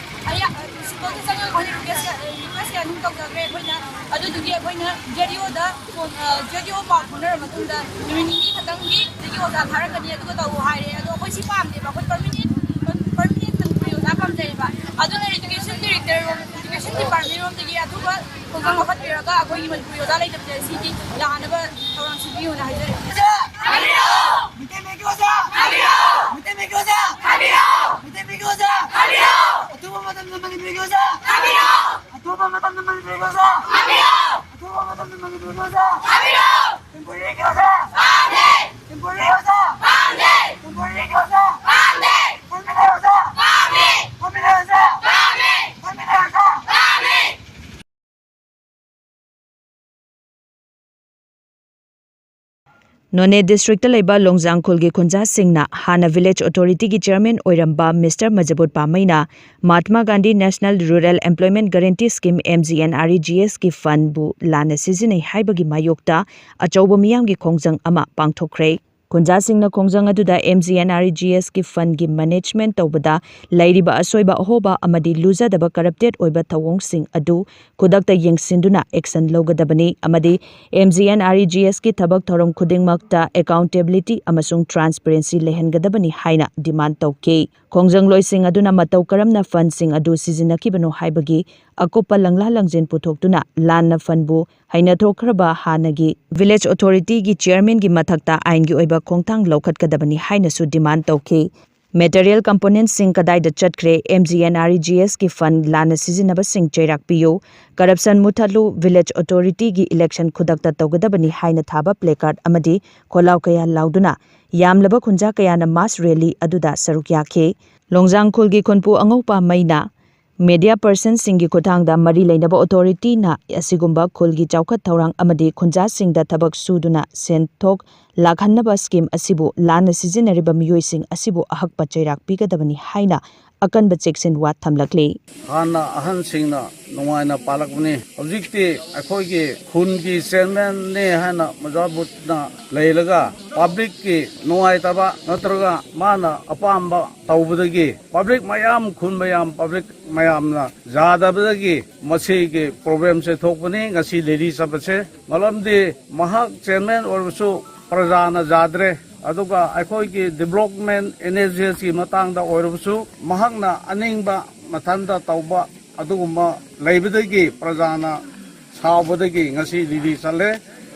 ꯑꯌꯥ-, ꯄ꯭ꯔꯤꯟꯁꯤꯄꯜꯗ ꯆꯪꯉꯒ ꯑꯩꯈꯣꯏꯅ ꯔꯤꯀ꯭ꯋꯦꯁ, ꯔꯤꯀ꯭ꯋꯦꯁ ꯀꯌꯥ ꯑꯗꯨꯝ ꯇꯧꯖꯈ꯭ꯔꯦ꯫ ꯑꯩꯈꯣꯏꯅ ꯑꯗꯨꯗꯨꯒꯤ ꯑꯩꯈꯣꯏꯅ ꯖꯦ ꯗꯤ ꯑꯣꯗ ꯐꯣꯟ, ꯑ, ꯖꯦ ꯗꯤ ꯑꯣ ꯄꯥꯎ ꯐꯥꯎꯅꯔ ꯃꯇꯨꯡꯗ ꯅꯨꯃꯤꯠ ꯅꯤꯅꯤ ꯈꯛꯇꯪꯒꯤ ꯑꯗꯒꯤ ꯑꯣꯖꯥ ꯊꯥꯔꯛꯀꯅꯤ, ꯑꯗꯨꯒ ꯇꯧ ꯍꯥꯏꯔꯦ꯫ ꯑꯗꯣ ꯑꯩꯈꯣꯏ ꯁꯤ ꯄꯥꯝꯗꯦꯕ, ꯑꯩꯈꯣꯏ ꯄꯔꯃꯤꯅꯦꯟ, ꯄꯔꯃꯤꯅꯦꯟ ꯃꯅꯤꯄꯨꯔꯤ ꯑꯣꯖꯥ ꯄꯥꯝꯖꯩꯌꯦꯕ꯫ ꯑꯗꯨꯅ ꯏꯗꯨꯀꯦꯁꯟ ꯗꯤꯔꯦꯛꯇꯔ ꯔꯣꯝ, ꯏꯗꯨꯀꯦꯁꯟ ꯗꯤꯄꯥꯔꯠꯃꯦꯟ ꯔꯣꯝꯗꯒꯤ ꯑꯊꯨꯕ ꯈꯣꯡꯖꯪ ꯂꯧꯈꯠꯄꯤꯔꯒ ꯑꯩꯈꯣꯏꯒꯤ ꯃꯅꯤꯄꯨꯔꯤ ꯑꯣꯖꯥ ꯂꯩꯇꯕꯁꯦ ꯁꯤꯒꯤ ꯌꯥꯅꯕ ꯊꯧꯔꯥꯡ ꯁꯤꯟꯕꯤꯌꯨꯅ ꯍꯥꯏꯖꯔꯤ꯫ ꯃꯩꯇꯩ ꯃꯌꯦꯛꯀꯤ ꯑꯣꯖꯥ! ꯃꯩꯇꯩ ꯃꯌꯦꯛꯀꯤ ꯑꯣꯖꯥ! ꯃꯩꯇꯩ ꯃꯌꯦꯛꯀꯤ ꯑꯣꯖꯥ! ꯑꯊꯨꯕ ꯃꯇꯝꯗ ꯃꯅꯤꯄꯨꯔꯤꯒꯤ ꯑꯣꯖꯥ! ꯑꯊꯨꯕ ꯃꯇꯝꯗ ꯃꯅꯤꯄꯨꯔꯤꯒꯤ ꯑꯣꯖꯥ! ꯑꯊꯨꯕ ꯃꯇꯝꯗ ꯃꯅꯤꯄꯨꯔꯤꯒꯤ ꯑꯣꯖꯥ! ꯇꯦꯝꯄꯣꯔꯦꯔꯤꯒꯤ ꯑꯣꯖꯥ! ꯇꯦꯝꯄꯣꯔꯦꯔꯤꯒꯤ ꯑꯣꯖꯥ! ꯇꯦꯝꯄꯣꯔꯦꯔꯤꯒꯤ ꯑꯣꯖꯥ! ꯄꯥꯝꯃꯤ! ꯄꯔꯃꯤꯅꯦꯟ ꯑꯣꯖꯥ! ꯄꯥꯝꯃꯤ! ꯄꯔꯃꯤꯅꯦꯟ ꯑꯣꯖꯥ! ꯄꯥꯝꯃꯤ! ꯄꯔꯃꯤꯅꯦꯟ ꯑꯣꯖꯥ! ꯄꯥꯝꯃꯤ! ꯅꯣꯅꯦ ꯗꯤꯁꯇ꯭ꯔꯤꯛꯇ ꯂꯩꯕ ꯂꯣꯡꯖꯥꯡ ꯈꯨꯜꯒꯤ ꯈꯨꯟꯖꯥꯁꯤꯡꯅ ꯍꯥꯟꯅ ꯚꯤꯂꯦꯖ ꯑꯣꯊꯣꯔꯤꯇꯤꯒꯤ ꯆꯤꯌꯔꯃꯦꯟ ꯑꯣꯏꯔꯝꯕ ꯃꯤꯁꯇꯔ ꯃꯖꯕꯨꯠ ꯄꯥꯃꯩꯅ Mahatma Gandhi national rural employment guarantee scheme, M G N R E G ꯑꯦꯁꯀꯤ ꯐꯟꯕꯨ ꯂꯥꯟꯅ ꯁꯤꯖꯤꯟꯅꯩ ꯍꯥꯏꯕꯒꯤ ꯃꯥꯌꯣꯛꯇ ꯑꯆꯧꯕ ꯃꯤꯌꯥꯝꯒꯤ ꯈꯣꯡꯖꯪ ꯑꯃ ꯄꯥꯡꯊꯣꯛꯈ꯭ꯔꯦ꯫ ꯈꯨꯟꯖꯥꯁꯤꯡꯅ ꯈꯣꯡꯖꯪ ꯑꯗꯨꯗ M G N R E G ꯑꯦꯁꯀꯤ ꯐꯟꯒꯤ ꯃꯦꯅꯦꯖꯃꯦꯟꯠ ꯇꯧꯕꯗ ꯂꯩꯔꯤꯕ ꯑꯁꯣꯏꯕ ꯑꯍꯣꯕ ꯑꯃꯗꯤ ꯂꯨꯖꯗꯕ ꯀꯔꯞꯇꯦꯗ ꯑꯣꯏꯕ ꯊꯧꯑꯣꯡꯁꯤꯡ ꯑꯗꯨ ꯈꯨꯗꯛꯇ ꯌꯦꯡꯁꯤꯟꯗꯨꯅ ꯑꯦꯛꯁꯟ ꯂꯧꯒꯗꯕꯅꯤ ꯑꯃꯗꯤ M G N R E G ꯑꯦꯁꯀꯤ ꯊꯕꯛ ꯊꯧꯔꯝ ꯈꯨꯗꯤꯡꯃꯛꯇ ꯑꯦꯀꯥꯎꯟꯇꯦꯕꯤꯂꯤꯇꯤ ꯑꯃꯁꯨꯡ ꯇ꯭ꯔꯥꯟꯁꯄꯦꯔꯦꯟꯁꯤ ꯂꯩꯍꯟꯒꯗꯕꯅꯤ ꯍꯥꯏꯅ ꯗꯤꯃꯥꯟꯗ ꯇꯧꯈꯤ꯫ ꯈꯣꯡꯖꯪꯂꯣꯏꯁꯤꯡ ꯑꯗꯨꯅ ꯃꯇꯧ ꯀꯔꯝꯅ ꯐꯟꯁꯤꯡ ꯑꯗꯨ ꯁꯤꯖꯤꯟꯅꯈꯤꯕꯅꯣ ꯍꯥꯏꯕꯒꯤ ꯑꯀꯨꯞꯄ ꯂꯪꯂꯥ ꯂꯪꯖꯦꯟ ꯄꯨꯊꯣꯛꯇꯨꯅ ꯂꯥꯟꯅ ꯐꯟꯕꯨ ꯍꯩꯅꯊꯣꯛꯈ꯭ꯔꯕ ꯍꯥꯟꯅꯒꯤ ꯚꯤꯂꯦꯖ ꯑꯣꯊꯣꯔꯤꯇꯤꯒꯤ ꯆꯤꯌꯔꯃꯦꯟꯒꯤ ꯃꯊꯛꯇ ꯑꯥꯏꯟꯒꯤ ꯑꯣꯏꯕ ꯈꯣꯡꯊꯥꯡ ꯂꯧꯈꯠꯀꯗꯕꯅꯤ ꯍꯥꯏꯅꯁꯨ ꯗꯤꯃꯥꯟꯗ ꯇꯧꯈꯤ꯫ ꯃꯦꯇꯔꯤꯌꯦꯜ ꯀꯝꯄꯣꯅꯦꯟꯠꯁꯤꯡ ꯀꯗꯥꯏꯗ ꯆꯠꯈ꯭ꯔꯦ? M G N R E G ꯑꯦꯁꯀꯤ ꯐꯟ ꯂꯥꯟꯅ ꯁꯤꯖꯤꯟꯅꯕꯁꯤꯡ ꯆꯩꯔꯥꯛ ꯄꯤꯌꯨ꯫ ꯀꯔꯞꯁꯟ ꯃꯨꯊꯠꯂꯨ꯫ ꯚꯤꯂꯦꯖ ꯑꯣꯊꯣꯔꯤꯇꯤꯒꯤ ꯏꯂꯦꯛꯁꯟ ꯈꯨꯗꯛꯇ ꯇꯧꯒꯗꯕꯅꯤ ꯍꯥꯏꯅ ꯊꯥꯕ ꯄ꯭ꯂꯦꯀꯥꯔꯗ ꯑꯃꯗꯤ ꯈꯣꯜꯂꯥꯎ ꯀꯌꯥ ꯂꯥꯎꯗꯨꯅ ꯌꯥꯝꯂꯕ ꯈꯨꯟꯖꯥ ꯀꯌꯥꯅ ꯃꯥꯁ ꯔꯦꯂꯤ ꯑꯗꯨꯗ ꯁꯔꯨꯛ ꯌꯥꯈꯤ꯫ ꯂꯣꯡꯖꯥꯡ ꯈꯨꯜꯒꯤ ꯈꯨꯟꯄꯨ ꯑꯉꯧꯄꯥ ꯃꯩꯅ ꯃꯦꯗꯤꯌꯥ ꯄꯔꯁꯟꯁꯤꯡꯒꯤ ꯈꯨꯠꯊꯥꯡꯗ ꯃꯔꯤ ꯂꯩꯅꯕ ꯑꯣꯊꯣꯔꯤꯇꯤꯅ ꯑꯁꯤꯒꯨꯝꯕ ꯈꯨꯜꯒꯤ ꯆꯥꯎꯈꯠ ꯊꯧꯔꯥꯡ ꯑꯃꯗꯤ ꯈꯨꯟꯖꯥꯁꯤꯡꯗ ꯊꯕꯛ ꯁꯨꯗꯨꯅ ꯁꯦꯟꯊꯣꯛ ꯂꯥꯛꯍꯟꯅꯕ ꯁ꯭ꯀꯤꯝ ꯑꯁꯤꯕꯨ ꯂꯥꯟꯅ ꯁꯤꯖꯤꯟꯅꯔꯤꯕ ꯃꯤꯑꯣꯏꯁꯤꯡ ꯑꯁꯤꯕꯨ ꯑꯍꯛꯄ ꯆꯩꯔꯥꯛ ꯄꯤꯒꯗꯕꯅꯤ ꯍꯥꯏꯅ ꯑꯀꯟꯕ ꯆꯦꯛꯁꯤꯟ ꯋꯥ ꯊꯝꯂꯛꯂꯤ꯫ ꯍꯥꯟꯅ ꯑꯍꯟꯁꯤꯡꯅ ꯅꯨꯡꯉꯥꯏꯅ ꯄꯥꯜꯂꯛꯄꯅꯤ꯫ ꯍꯧꯖꯤꯛꯇꯤ ꯑꯩꯈꯣꯏꯒꯤ ꯈꯨꯟꯒꯤ ꯆꯤꯌꯔꯃꯦꯟꯅꯦ ꯍꯥꯏꯅ ꯃꯖꯥꯕꯨꯠꯅ ꯂꯩꯔꯒ ꯄꯕ꯭ꯂꯤꯛꯀꯤ ꯅꯨꯡꯉꯥꯏꯇꯕ ꯅꯠꯇ꯭ꯔꯒ ꯃꯥꯅ ꯑꯄꯥꯝꯕ ꯇꯧꯕꯗꯒꯤ ꯄꯕ꯭ꯂꯤꯛ ꯃꯌꯥꯝ, ꯈꯨꯟ ꯃꯌꯥꯝ, ꯄꯕ꯭ꯂꯤꯛ ꯃꯌꯥꯝꯅ ꯌꯥꯗꯕꯗꯒꯤ ꯃꯁꯤꯒꯤ ꯄ꯭ꯔꯣꯕ꯭ꯂꯦꯝꯁꯦ ꯊꯣꯛꯄꯅꯤ꯫ ꯉꯁꯤ ꯔꯦꯂꯤ ꯆꯠꯄꯁꯦ ꯃꯔꯝꯗꯤ ꯃꯍꯥꯛ ꯆꯤꯌꯔꯃꯦꯟ ꯑꯣꯏꯔꯕꯁꯨ ꯄ꯭ꯔꯖꯥꯅ ꯌꯥꯗ꯭ꯔꯦ꯫ ꯑꯗꯨꯒ ꯑꯩꯈꯣꯏꯒꯤ ꯗꯤꯕ꯭ꯂꯣꯞꯃꯦꯟ ꯏꯅꯤꯁꯤꯌꯦꯇꯤꯚꯀꯤ ꯃꯇꯥꯡꯗ ꯑꯣꯏꯔꯕꯁꯨ ꯃꯍꯥꯛꯅ ꯑꯅꯤꯡꯕ ꯃꯊꯟꯇ ꯇꯧꯕ ꯑꯗꯨꯒꯨꯝꯕ ꯂꯩꯕꯗꯒꯤ ꯄ꯭ꯔꯖꯥꯅ ꯁꯥꯎꯕꯗꯒꯤ ꯉꯁꯤ ꯔꯦꯂꯤ ꯆꯠꯂꯦ꯫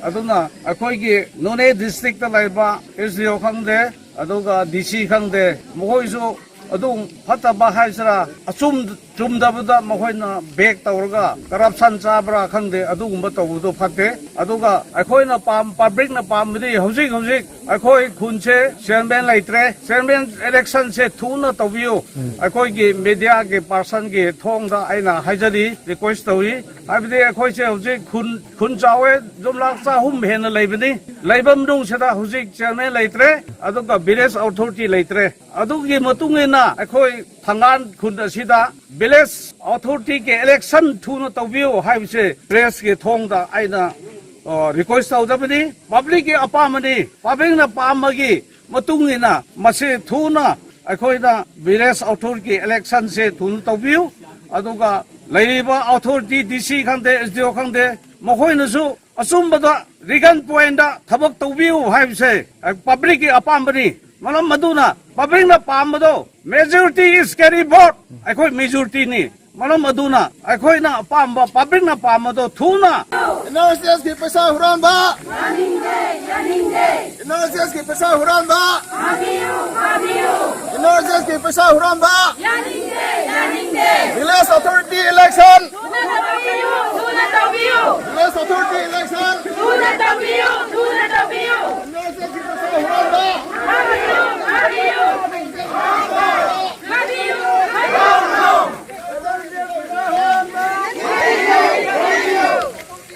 ꯑꯗꯨꯅ ꯑꯩꯈꯣꯏꯒꯤ ꯅꯣꯅꯦ ꯗꯤꯁꯇ꯭ꯔꯤꯛꯇ ꯂꯩꯕ ꯑꯦꯁ ꯗꯤ ꯑꯣ ꯈꯪꯗꯦ, ꯑꯗꯨꯒ ꯗꯤ ꯁꯤ ꯈꯪꯗꯦ, ꯃꯈꯣꯏꯁꯨ ꯑꯗꯨꯝ ꯐꯠꯇꯕ ꯍꯥꯏꯁꯤꯔꯥ, ꯑꯆꯨꯝ ꯆꯨꯝꯗꯕꯗ ꯃꯈꯣꯏꯅ ꯕꯦꯛ ꯇꯧꯔꯒ ꯀꯔꯞꯁꯟ ꯆꯥꯕ꯭ꯔꯥ ꯈꯪꯗꯦ, ꯑꯗꯨꯒꯨꯝꯕ ꯇꯧꯕꯗꯣ ꯐꯠꯇꯦ꯫ ꯑꯗꯨꯒ ꯑꯩꯈꯣꯏꯅ ꯄꯥꯝ ꯄꯕ꯭ꯂꯤꯛꯅ ꯄꯥꯝꯕꯗꯤ ꯍꯧꯖꯤꯛ ꯍꯧꯖꯤꯛ ꯑꯩꯈꯣꯏ ꯈꯨꯟꯁꯦ ꯆꯤꯌꯔꯃꯦꯟ ꯂꯩꯇ꯭ꯔꯦ꯫ ꯆꯤꯌꯔꯃꯦꯟ ꯏꯂꯦꯛꯁꯟꯁꯦ ꯊꯨꯅ ꯇꯧꯕꯤꯌꯨ꯫ ꯑꯩꯈꯣꯏꯒꯤ ꯃꯦꯗꯤꯌꯥꯒꯤ ꯄꯥꯔꯁꯟꯒꯤ ꯊꯣꯡꯗ ꯑꯩꯅ ꯍꯥꯏꯖꯔꯤ, ꯔꯤꯀ꯭ꯋꯦꯁ ꯇꯧꯏ꯫ ꯍꯥꯏꯕꯗꯤ ꯑꯩꯈꯣꯏꯁꯦ ꯍꯧꯖꯤꯛ ꯈꯨꯟ, ꯈꯨꯟ ꯆꯥꯎꯋꯦ, ꯌꯨꯝꯂꯥꯛ ꯆꯍꯨꯝ ꯍꯦꯟꯅ ꯂꯩꯕꯅꯤ꯫ ꯂꯩꯕ ꯃꯅꯨꯡꯁꯤꯗ ꯍꯧꯖꯤꯛ ꯆꯤꯌꯔꯃꯦꯟ ꯂꯩꯇ꯭ꯔꯦ, ꯑꯗꯨꯒ ꯚꯤꯂꯦꯖ ꯑꯣꯊꯣꯔꯤꯇꯤ ꯂꯩꯇ꯭ꯔꯦ꯫ ꯑꯗꯨꯒꯤ ꯃꯇꯨꯡ ꯏꯟꯅ ꯑꯩꯈꯣꯏ ꯊꯪꯒꯥꯟ ꯈꯨꯟ ꯑꯁꯤꯗ ꯚꯤꯂꯦꯖ ꯑꯣꯊꯣꯔꯤꯇꯤꯒꯤ ꯏꯂꯦꯛꯁꯟ ꯊꯨꯅ ꯇꯧꯕꯤꯌꯨ ꯍꯥꯏꯕꯁꯦ ꯄ꯭ꯔꯦꯁꯀꯤ ꯊꯣꯡꯗ ꯑꯩꯅ, ꯑ, ꯔꯤꯀ꯭ꯋꯦꯁ ꯇꯧꯖꯕꯅꯤ꯫ ꯄꯕ꯭ꯂꯤꯛꯀꯤ ꯑꯄꯥꯝꯕꯅꯤ, ꯄꯕ꯭ꯂꯤꯛꯅ ꯄꯥꯝꯕꯒꯤ ꯃꯇꯨꯡ ꯏꯟꯅ ꯃꯁꯤ ꯊꯨꯅ ꯑꯩꯈꯣꯏꯅ ꯚꯤꯂꯦꯖ ꯑꯣꯊꯣꯔꯤꯇꯤ ꯏꯂꯦꯛꯁꯟꯁꯦ ꯊꯨꯅ ꯇꯧꯕꯤꯌꯨ꯫ ꯑꯗꯨꯒ ꯂꯩꯔꯤꯕ ꯑꯣꯊꯣꯔꯤꯇꯤ, ꯗꯤ ꯁꯤ ꯈꯪꯗꯦ, ꯑꯦꯁ ꯗꯤ ꯑꯣ ꯈꯪꯗꯦ, ꯃꯈꯣꯏꯅꯁꯨ ꯑꯆꯨꯝꯕꯗ ꯔꯤꯒꯟ ꯄꯣꯏꯟꯗ ꯊꯕꯛ ꯇꯧꯕꯤꯌꯨ ꯍꯥꯏꯕꯁꯦ ꯄꯕ꯭ꯂꯤꯛꯀꯤ ꯑꯄꯥꯝꯕꯅꯤ꯫ ꯃꯔꯝ ꯑꯗꯨꯅ ꯄꯕ꯭ꯂꯤꯛꯅ ꯄꯥꯝꯕꯗꯣ, majority is carry vote, ꯑꯩꯈꯣꯏ ꯃꯦꯖꯣꯔꯤꯇꯤꯅꯤ꯫ ꯃꯔꯝ ꯑꯗꯨꯅ ꯑꯩꯈꯣꯏꯅ ꯑꯄꯥꯝꯕ, ꯄꯕ꯭ꯂꯤꯛꯅ ꯄꯥꯝꯕꯗꯣ ꯊꯨꯅ ꯑꯦꯟ ꯑꯥꯔ ꯖꯤ ꯑꯦꯁꯀꯤ ꯄꯩꯁꯥ ꯍꯨꯔꯥꯟꯕ! ꯌꯥꯅꯤꯡꯗꯦ! ꯌꯥꯅꯤꯡꯗꯦ! ꯑꯦꯟ ꯑꯥꯔ ꯖꯤ ꯑꯦꯁꯀꯤ ꯄꯩꯁꯥ ꯍꯨꯔꯥꯟꯕ! ꯐꯥꯕꯤꯌꯨ! ꯐꯥꯕꯤꯌꯨ! ꯑꯦꯟ ꯑꯥꯔ ꯖꯤ ꯑꯦꯁꯀꯤ ꯄꯩꯁꯥ ꯍꯨꯔꯥꯟꯕ! ꯌꯥꯅꯤꯡꯗꯦ! ꯌꯥꯅꯤꯡꯗꯦ! Village authority election! ꯊꯨꯅ ꯇꯧꯕꯤꯌꯨ! ꯊꯨꯅ ꯇꯧꯕꯤꯌꯨ! Village authority election! ꯊꯨꯅ ꯇꯧꯕꯤꯌꯨ! ꯊꯨꯅ ꯇꯧꯕꯤꯌꯨ! ꯑꯦꯟ ꯑꯥꯔ ꯖꯤ ꯑꯦꯁꯀꯤ ꯄꯩꯁꯥ ꯍꯨꯔꯥꯟꯕ! ꯐꯥꯕꯤꯌꯨ! ꯐꯥꯕꯤꯌꯨ! ꯐꯥꯕꯤꯌꯨ!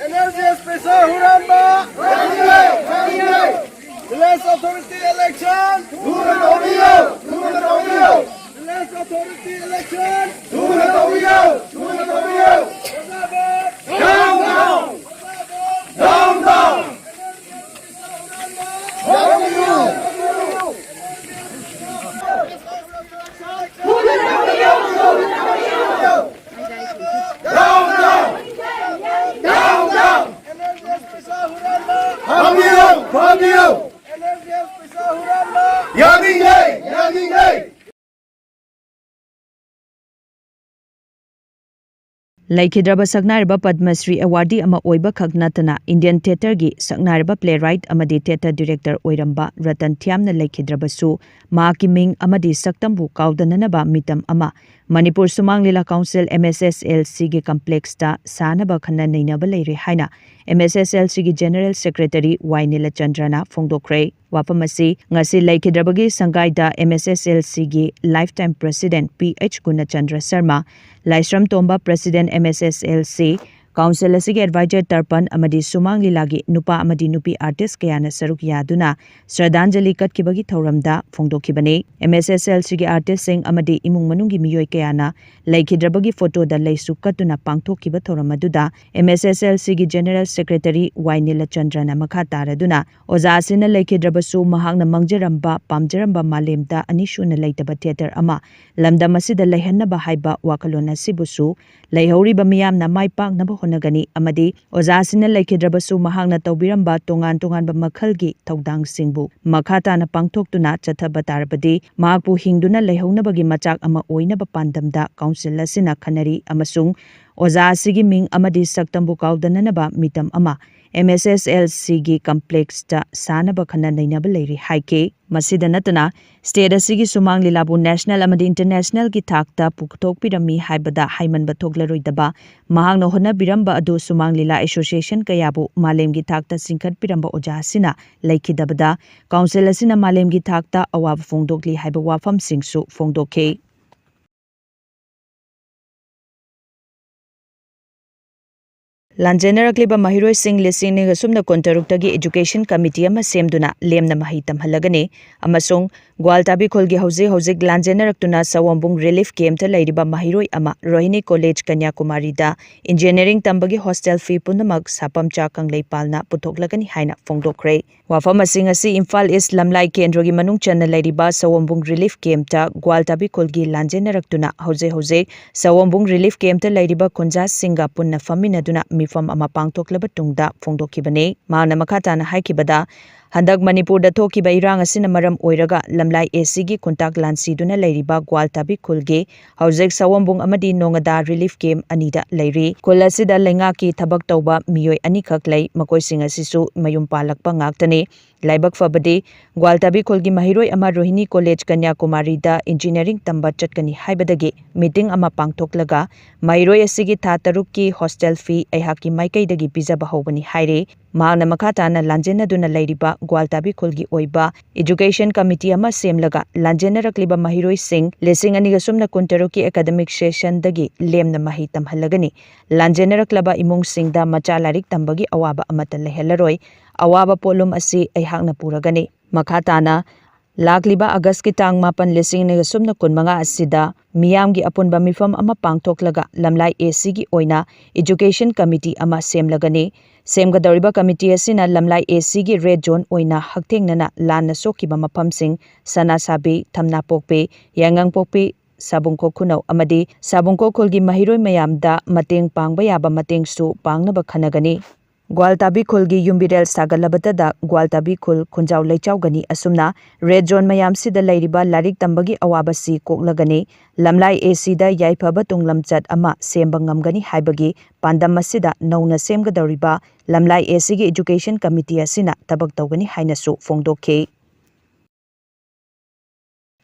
ꯑꯦꯟ ꯑꯥꯔ ꯖꯤ ꯑꯦꯁ ꯄꯩꯁꯥ ꯍꯨꯔꯥꯟꯕ! Village authority election! ꯊꯨꯅ ꯇꯧꯕꯤꯌꯨ! ꯊꯨꯅ ꯇꯧꯕꯤꯌꯨ! Village authority election! ꯊꯨꯅ ꯇꯧꯕꯤꯌꯨ! ꯊꯨꯅ ꯇꯧꯕꯤꯌꯨ! Down, down! Down, down! ꯐꯥꯕꯤꯌꯨ! ꯐꯥꯕꯤꯌꯨ! ꯌꯥꯅꯤꯡꯗꯦ! ꯌꯥꯅꯤꯡꯗꯦ! ꯂꯩꯈꯤꯗ꯭ꯔꯕ ꯁꯛꯅꯥꯏꯔꯕ ꯄꯗꯃ ꯁ꯭ꯔꯤ ꯑꯦꯋꯥꯔꯗꯤ ꯑꯃ ꯑꯣꯏꯕꯈꯛ ꯅꯠꯇꯅ Indian theatreꯒꯤ ꯁꯛꯅꯥꯏꯔꯕ playwright ꯑꯃꯗꯤ theatre director ꯑꯣꯏꯔꯝꯕ ꯔꯇꯟ ꯊꯤꯌꯥꯝꯅ ꯂꯩꯈꯤꯗ꯭ꯔꯕꯁꯨ ꯃꯍꯥꯛꯀꯤ ꯃꯤꯡ ꯑꯃꯗꯤ ꯁꯛꯇꯝꯕꯨ ꯀꯥꯎꯗꯅꯅꯕ ꯃꯤꯇꯝ ꯑꯃ ꯃꯅꯤꯄꯨꯔ ꯁꯨꯃꯥꯡ ꯂꯤꯂꯥ ꯀꯥꯎꯟꯁꯤꯜ MSSLCꯒꯤ complexꯇ ꯁꯥꯅꯕ ꯈꯟꯅ ꯅꯩꯅꯕ ꯂꯩꯔꯦ ꯍꯥꯏꯅ MSSLCꯒꯤ General Secretary ꯋꯥꯏ ꯅꯤꯂꯆꯟꯗ꯭ꯔꯅ ꯐꯣꯡꯗꯣꯛꯈ꯭ꯔꯦ꯫ ꯋꯥꯐꯝ ꯑꯁꯤ ꯉꯁꯤ ꯂꯩꯈꯤꯗ꯭ꯔꯕꯒꯤ ꯁꯪꯒꯥꯏꯗ MSSLCꯒꯤ lifetime president P H Gunachandra Sharma, Laishram Tomba president MSSLC, council ꯑꯁꯤꯒꯤ advisor ꯇꯔꯄꯟ ꯑꯃꯗꯤ ꯁꯨꯃꯥꯡ ꯂꯤꯂꯥꯒꯤ ꯅꯨꯄꯥ ꯑꯃꯗꯤ ꯅꯨꯄꯤ artist ꯀꯌꯥꯅ ꯁꯔꯨꯛ ꯌꯥꯗꯨꯅ ꯁ꯭ꯔꯗꯥꯟꯖꯂꯤ ꯀꯠꯈꯤꯕꯒꯤ ꯊꯧꯔꯝꯗ ꯐꯣꯡꯗꯣꯛꯈꯤꯕꯅꯤ꯫ MSSLCꯒꯤ artistꯁꯤꯡ ꯑꯃꯗꯤ ꯏꯃꯨꯡ ꯃꯅꯨꯡꯒꯤ ꯃꯤꯑꯣꯏ ꯀꯌꯥꯅ ꯂꯩꯈꯤꯗ꯭ꯔꯕꯒꯤ photoꯗ ꯂꯩꯁꯨ ꯀꯠꯇꯨꯅ ꯄꯥꯡꯊꯣꯛꯈꯤꯕ ꯊꯧꯔꯝ ꯑꯗꯨꯗ MSSLCꯒꯤ General Secretary ꯋꯥꯏ ꯅꯤꯂꯆꯟꯗ꯭ꯔꯅ ꯃꯈꯥ ꯇꯥꯔꯗꯨꯅ, ꯑꯣꯖꯥ ꯑꯁꯤꯅ ꯂꯩꯈꯤꯗ꯭ꯔꯕꯁꯨ ꯃꯍꯥꯛꯅ ꯃꯪꯖꯔꯝꯕ, ꯄꯥꯝꯖꯔꯝꯕ ꯃꯥꯂꯦꯝꯗ ꯑꯅꯤꯁꯨꯅ ꯂꯩꯇꯕ theatre ꯑꯃ ꯂꯝꯗꯝ ꯑꯁꯤꯗ ꯂꯩꯍꯟꯅꯕ ꯍꯥꯏꯕ ꯋꯥꯈꯜꯂꯣꯟ ꯑꯁꯤꯕꯨꯁꯨ ꯂꯩꯍꯧꯔꯤꯕ ꯃꯤꯌꯥꯝꯅ ꯃꯥꯏ ꯄꯥꯛꯅꯕ ꯍꯣꯠꯅꯒꯅꯤ ꯑꯃꯗꯤ ꯑꯣꯖꯥ ꯑꯁꯤꯅ ꯂꯩꯈꯤꯗ꯭ꯔꯕꯁꯨ ꯃꯍꯥꯛꯅ ꯇꯧꯕꯤꯔꯝꯕ ꯇꯣꯉꯥꯟ ꯇꯣꯉꯥꯟꯕ ꯃꯈꯜꯒꯤ ꯊꯧꯗꯥꯡꯁꯤꯡꯕꯨ ꯃꯈꯥ ꯇꯥꯅ ꯄꯥꯡꯊꯣꯛꯇꯨꯅ ꯆꯠꯊꯕ ꯇꯥꯔꯕꯗꯤ ꯃꯍꯥꯛꯄꯨ ꯍꯤꯡꯗꯨꯅ ꯂꯩꯍꯧꯅꯕꯒꯤ ꯃꯆꯥꯛ ꯑꯃ ꯑꯣꯏꯅꯕ ꯄꯥꯟꯗꯝꯗ ꯀꯥꯎꯟꯁꯤꯜ ꯑꯁꯤꯅ ꯈꯟꯅꯔꯤ ꯑꯃꯁꯨꯡ ꯑꯣꯖꯥ ꯑꯁꯤꯒꯤ ꯃꯤꯡ ꯑꯃꯗꯤ ꯁꯛꯇꯝꯕꯨ ꯀꯥꯎꯗꯅꯅꯕ ꯃꯤꯇꯝ ꯑꯃ MSSLCꯒꯤ complexꯇ ꯁꯥꯅꯕ ꯈꯟꯅ ꯅꯩꯅꯕ ꯂꯩꯔꯤ ꯍꯥꯏꯈꯤ꯫ ꯃꯁꯤꯗ ꯅꯠꯇꯅ, state ꯑꯁꯤꯒꯤ ꯁꯨꯃꯥꯡ ꯂꯤꯂꯥꯕꯨ national ꯑꯃꯗꯤ internationalꯒꯤ ꯊꯥꯛꯇ ꯄꯨꯊꯣꯛꯄꯤꯔꯝꯃꯤ ꯍꯥꯏꯕꯗ ꯍꯥꯏꯃꯟꯕ ꯊꯣꯛꯂꯔꯣꯏꯗꯕ ꯃꯍꯥꯛꯅ ꯍꯣꯠꯅꯕꯤꯔꯝꯕ ꯑꯗꯨ ꯁꯨꯃꯥꯡ ꯂꯤꯂꯥ association ꯀꯌꯥꯕꯨ ꯃꯥꯂꯦꯝꯒꯤ ꯊꯥꯛꯇ ꯆꯤꯡꯈꯠꯄꯤꯔꯝꯕ ꯑꯣꯖꯥ ꯑꯁꯤꯅ ꯂꯩꯈꯤꯗꯕꯗ council ꯑꯁꯤꯅ ꯃꯥꯂꯦꯝꯒꯤ ꯊꯥꯛꯇ ꯑꯋꯥꯕ ꯐꯣꯡꯗꯣꯛꯂꯤ ꯍꯥꯏꯕ ꯋꯥꯐꯝꯁꯤꯡꯁꯨ ꯐꯣꯡꯗꯣꯛꯈꯤ꯫ ꯂꯥꯟꯖꯦꯟꯅꯔꯛꯂꯤꯕ ꯃꯍꯩꯔꯣꯏꯁꯤꯡ ꯂꯤꯁꯤꯡ ꯑꯅꯤꯒ ꯁꯨꯞꯅ ꯀꯨꯟꯇꯔꯨꯛꯇꯒꯤ education committee ꯑꯃ ꯁꯦꯝꯗꯨꯅ ꯂꯦꯝꯅ ꯃꯍꯩ ꯇꯝꯍꯜꯂꯒꯅꯤ ꯑꯃꯁꯨꯡ ꯒ꯭ꯋꯥꯜꯇꯥꯕꯤ ꯈꯨꯜꯒꯤ ꯍꯧꯖꯤꯛ ꯍꯧꯖꯤꯛ ꯂꯥꯟꯖꯦꯟꯅꯔꯛꯇꯨꯅ ꯁꯑꯣꯝꯕꯨꯡ relief campꯇ ꯂꯩꯔꯤꯕ ꯃꯍꯩꯔꯣꯏ ꯑꯃ ꯔꯣꯍꯤꯅꯤ College ꯀꯟꯌꯥꯀꯨꯃꯥꯔꯤꯗ engineering ꯇꯝꯕꯒꯤ hostel fee ꯄꯨꯝꯅꯃꯛ ꯁꯥꯄꯝꯆꯥ ꯀꯪꯂꯩꯄꯥꯜꯅ ꯄꯨꯊꯣꯛꯂꯒꯅꯤ ꯍꯥꯏꯅ ꯐꯣꯡꯗꯣꯛꯈ꯭ꯔꯦ꯫ ꯋꯥꯐꯝ ꯑꯁꯤ ꯉꯁꯤ ꯏꯝꯐꯥꯜ East ꯂꯝꯂꯥꯏ ꯀꯦꯟꯗ꯭ꯔꯒꯤ ꯃꯅꯨꯡ ꯆꯟꯅ ꯂꯩꯔꯤꯕ ꯁꯑꯣꯝꯕꯨꯡ relief campꯇ ꯒ꯭ꯋꯥꯜꯇꯥꯕꯤ ꯈꯨꯜꯒꯤ ꯂꯥꯟꯖꯦꯟꯅꯔꯛꯇꯨꯅ ꯍꯧꯖꯤꯛ ꯍꯧꯖꯤꯛ ꯁꯑꯣꯝꯕꯨꯡ relief campꯇ ꯂꯩꯔꯤꯕ ꯈꯨꯟꯖꯥꯁꯤꯡꯒ ꯄꯨꯟꯅ ꯐꯝꯃꯤꯟꯅꯗꯨꯅ ꯃꯤꯐꯝ ꯑꯃ ꯄꯥꯡꯊꯣꯛꯂꯕ ꯇꯨꯡꯗ ꯐꯣꯡꯗꯣꯛꯈꯤꯕꯅꯤ꯫ ꯃꯍꯥꯛꯅ ꯃꯈꯥ ꯇꯥꯅ ꯍꯥꯏꯈꯤꯕꯗ, ꯍꯟꯗꯛ ꯃꯅꯤꯄꯨꯔꯗ ꯊꯣꯛꯈꯤꯕ ꯏꯔꯥꯡ ꯑꯁꯤꯅ ꯃꯔꯝ ꯑꯣꯏꯔꯒ ꯂꯝꯂꯥꯏ ꯑꯦꯁꯤꯒꯤ ꯈꯨꯟꯇꯥꯛ ꯂꯥꯟꯁꯤꯗꯨꯅ ꯂꯩꯔꯤꯕ ꯒ꯭ꯋꯥꯜꯇꯥꯕꯤ ꯈꯨꯜꯒꯤ ꯍꯧꯖꯤꯛ ꯁꯑꯣꯝꯕꯨꯡ ꯑꯃꯗꯤ ꯅꯣꯉꯥꯗꯥ ꯔꯤꯂꯤꯐ ꯀꯦꯝꯞ ꯑꯅꯤꯗ ꯂꯩꯔꯤ꯫ ꯈꯨꯜ ꯑꯁꯤꯗ ꯂꯩꯉꯥꯛꯀꯤ ꯊꯕꯛ ꯇꯧꯕ ꯃꯤꯑꯣꯏ ꯑꯅꯤꯈꯛ ꯂꯩ꯫ ꯃꯈꯣꯏꯁꯤꯡ ꯑꯁꯤꯁꯨ ꯃꯌꯨꯝ ꯄꯥꯜꯂꯛꯄ ꯉꯥꯛꯇꯅꯤ꯫ ꯂꯥꯏꯕꯛ ꯐꯕꯗꯤ, ꯒ꯭ꯋꯥꯜꯇꯥꯕꯤ ꯈꯨꯜꯒꯤ ꯃꯍꯩꯔꯣꯏ ꯑꯃ ꯔꯣꯍꯤꯅꯤ ꯀꯣꯂꯦꯖ ꯀꯟꯌꯥꯀꯨꯃꯥꯔꯤꯗ ꯏꯟꯖꯤꯅꯤꯌꯥꯔꯤꯡ ꯇꯝꯕ ꯆꯠꯀꯅꯤ ꯍꯥꯏꯕꯗꯒꯤ ꯃꯤꯇꯤꯡ ꯑꯃ ꯄꯥꯡꯊꯣꯛꯂꯒ ꯃꯍꯩꯔꯣꯏ ꯑꯁꯤꯒꯤ ꯊꯥ ꯇꯔꯨꯛꯀꯤ ꯍꯣꯁꯇꯦꯜ ꯐꯤ ꯑꯩꯍꯥꯛꯀꯤ ꯃꯥꯏꯀꯩꯗꯒꯤ ꯄꯤꯖꯕ ꯍꯧꯕꯅꯤ ꯍꯥꯏꯔꯤ꯫ ꯃꯍꯥꯛꯅ ꯃꯈꯥ ꯇꯥꯅ ꯂꯥꯟꯖꯦꯟꯅꯗꯨꯅ ꯂꯩꯔꯤꯕ ꯒ꯭ꯋꯥꯜꯇꯥꯕꯤ ꯈꯨꯜꯒꯤ ꯑꯣꯏꯕ ꯏꯖꯨꯀꯦꯁꯟ ꯀꯃꯤꯇꯤ ꯑꯃ ꯁꯦꯝꯂꯒ ꯂꯥꯟꯖꯦꯟꯅꯔꯛꯂꯤꯕ ꯃꯍꯩꯔꯣꯏꯁꯤꯡ ꯂꯤꯁꯤꯡ ꯑꯅꯤꯒ ꯁꯨꯞꯅ ꯀꯨꯟꯇꯔꯨꯛꯀꯤ ꯑꯦꯀꯥꯗꯃꯤꯛ ꯁꯦꯁꯟꯗꯒꯤ ꯂꯦꯝꯅ ꯃꯍꯩ ꯇꯝꯍꯜꯂꯒꯅꯤ꯫ ꯂꯥꯟꯖꯦꯟꯅꯔꯛꯂꯕ ꯏꯃꯨꯡꯁꯤꯡꯗ ꯃꯆꯥ ꯂꯥꯏꯔꯤꯛ ꯇꯝꯕꯒꯤ ꯑꯋꯥꯕ ꯑꯃꯠꯇ ꯂꯩꯍꯜꯂꯔꯣꯏ꯫ ꯑꯋꯥꯕ ꯄꯣꯠꯂꯨꯝ ꯑꯁꯤ ꯑꯩꯍꯥꯛꯅ ꯄꯨꯔꯒꯅꯤ꯫ ꯃꯈꯥ ꯇꯥꯅ, ꯂꯥꯛꯂꯤꯕ ꯑꯥꯒꯁꯀꯤ ꯇꯥꯡ ꯃꯥꯄꯟ, ꯂꯤꯁꯤꯡ ꯑꯅꯤꯒ ꯁꯨꯞꯅ ꯀꯨꯟꯃꯉꯥ ꯑꯁꯤꯗ ꯃꯤꯌꯥꯝꯒꯤ ꯑꯄꯨꯟꯕ ꯃꯤꯐꯝ ꯑꯃ ꯄꯥꯡꯊꯣꯛꯂꯒ ꯂꯝꯂꯥꯏ ꯑꯦꯁꯤꯒꯤ ꯑꯣꯏꯅ ꯏꯖꯨꯀꯦꯁꯟ ꯀꯃꯤꯇꯤ ꯑꯃ ꯁꯦꯝꯂꯒꯅꯤ꯫ ꯁꯦꯝꯒꯗꯧꯔꯤꯕ ꯀꯃꯤꯇꯤ ꯑꯁꯤꯅ ꯂꯝꯂꯥꯏ ꯑꯦꯁꯤꯒꯤ ꯔꯦꯗ ꯖꯣꯟ ꯑꯣꯏꯅ ꯍꯛꯊꯦꯡꯅꯅ ꯂꯥꯟꯅ ꯁꯣꯛꯈꯤꯕ ꯃꯐꯝꯁꯤꯡ ꯁꯅꯥꯁꯥꯕꯤ, ꯊꯝꯅꯥꯄꯣꯛꯄꯤ, ꯌꯥꯏꯉꯪꯄꯣꯛꯄꯤ, ꯁꯥꯕꯨꯡꯈꯣꯛ ꯈꯨꯅꯧ ꯑꯃꯗꯤ ꯁꯥꯕꯨꯡꯈꯣꯛ ꯈꯨꯜꯒꯤ ꯃꯍꯩꯔꯣꯏ ꯃꯌꯥꯝꯗ ꯃꯇꯦꯡ ꯄꯥꯡꯕ ꯌꯥꯕ ꯃꯇꯦꯡꯁꯨ ꯄꯥꯡꯅꯕ ꯈꯟꯅꯒꯅꯤ꯫ ꯒ꯭ꯋꯥꯜꯇꯥꯕꯤ ꯈꯨꯜꯒꯤ ꯌꯨꯝꯕꯤꯔꯦꯜ ꯁꯥꯒꯠꯂꯕꯇꯗ ꯒ꯭ꯋꯥꯜꯇꯥꯕꯤ ꯈꯨꯜ ꯈꯨꯟꯖꯥꯎ ꯂꯩꯆꯥꯎꯒꯅꯤ꯫ ꯑꯁꯨꯝꯅ ꯔꯦꯗ ꯖꯣꯟ ꯃꯌꯥꯝꯁꯤꯗ ꯂꯩꯔꯤꯕ ꯂꯥꯏꯔꯤꯛ ꯇꯝꯕꯒꯤ ꯑꯋꯥꯕꯁꯤ ꯀꯣꯛꯂꯒꯅꯤ꯫ ꯂꯝꯂꯥꯏ ꯑꯦꯁꯤꯗ ꯌꯥꯏꯐꯕ ꯇꯨꯡꯂꯝꯆꯠ ꯑꯃ ꯁꯦꯝꯕ ꯉꯝꯒꯅꯤ ꯍꯥꯏꯕꯒꯤ ꯄꯥꯟꯗꯝ ꯑꯁꯤꯗ ꯅꯧꯅ ꯁꯦꯝꯒꯗꯧꯔꯤꯕ ꯂꯝꯂꯥꯏ ꯑꯦꯁꯤꯒꯤ ꯏꯖꯨꯀꯦꯁꯟ ꯀꯃꯤꯇꯤ ꯑꯁꯤꯅ ꯊꯕꯛ ꯇꯧꯒꯅꯤ ꯍꯥꯏꯅꯁꯨ ꯐꯣꯡꯗꯣꯛꯈꯤ꯫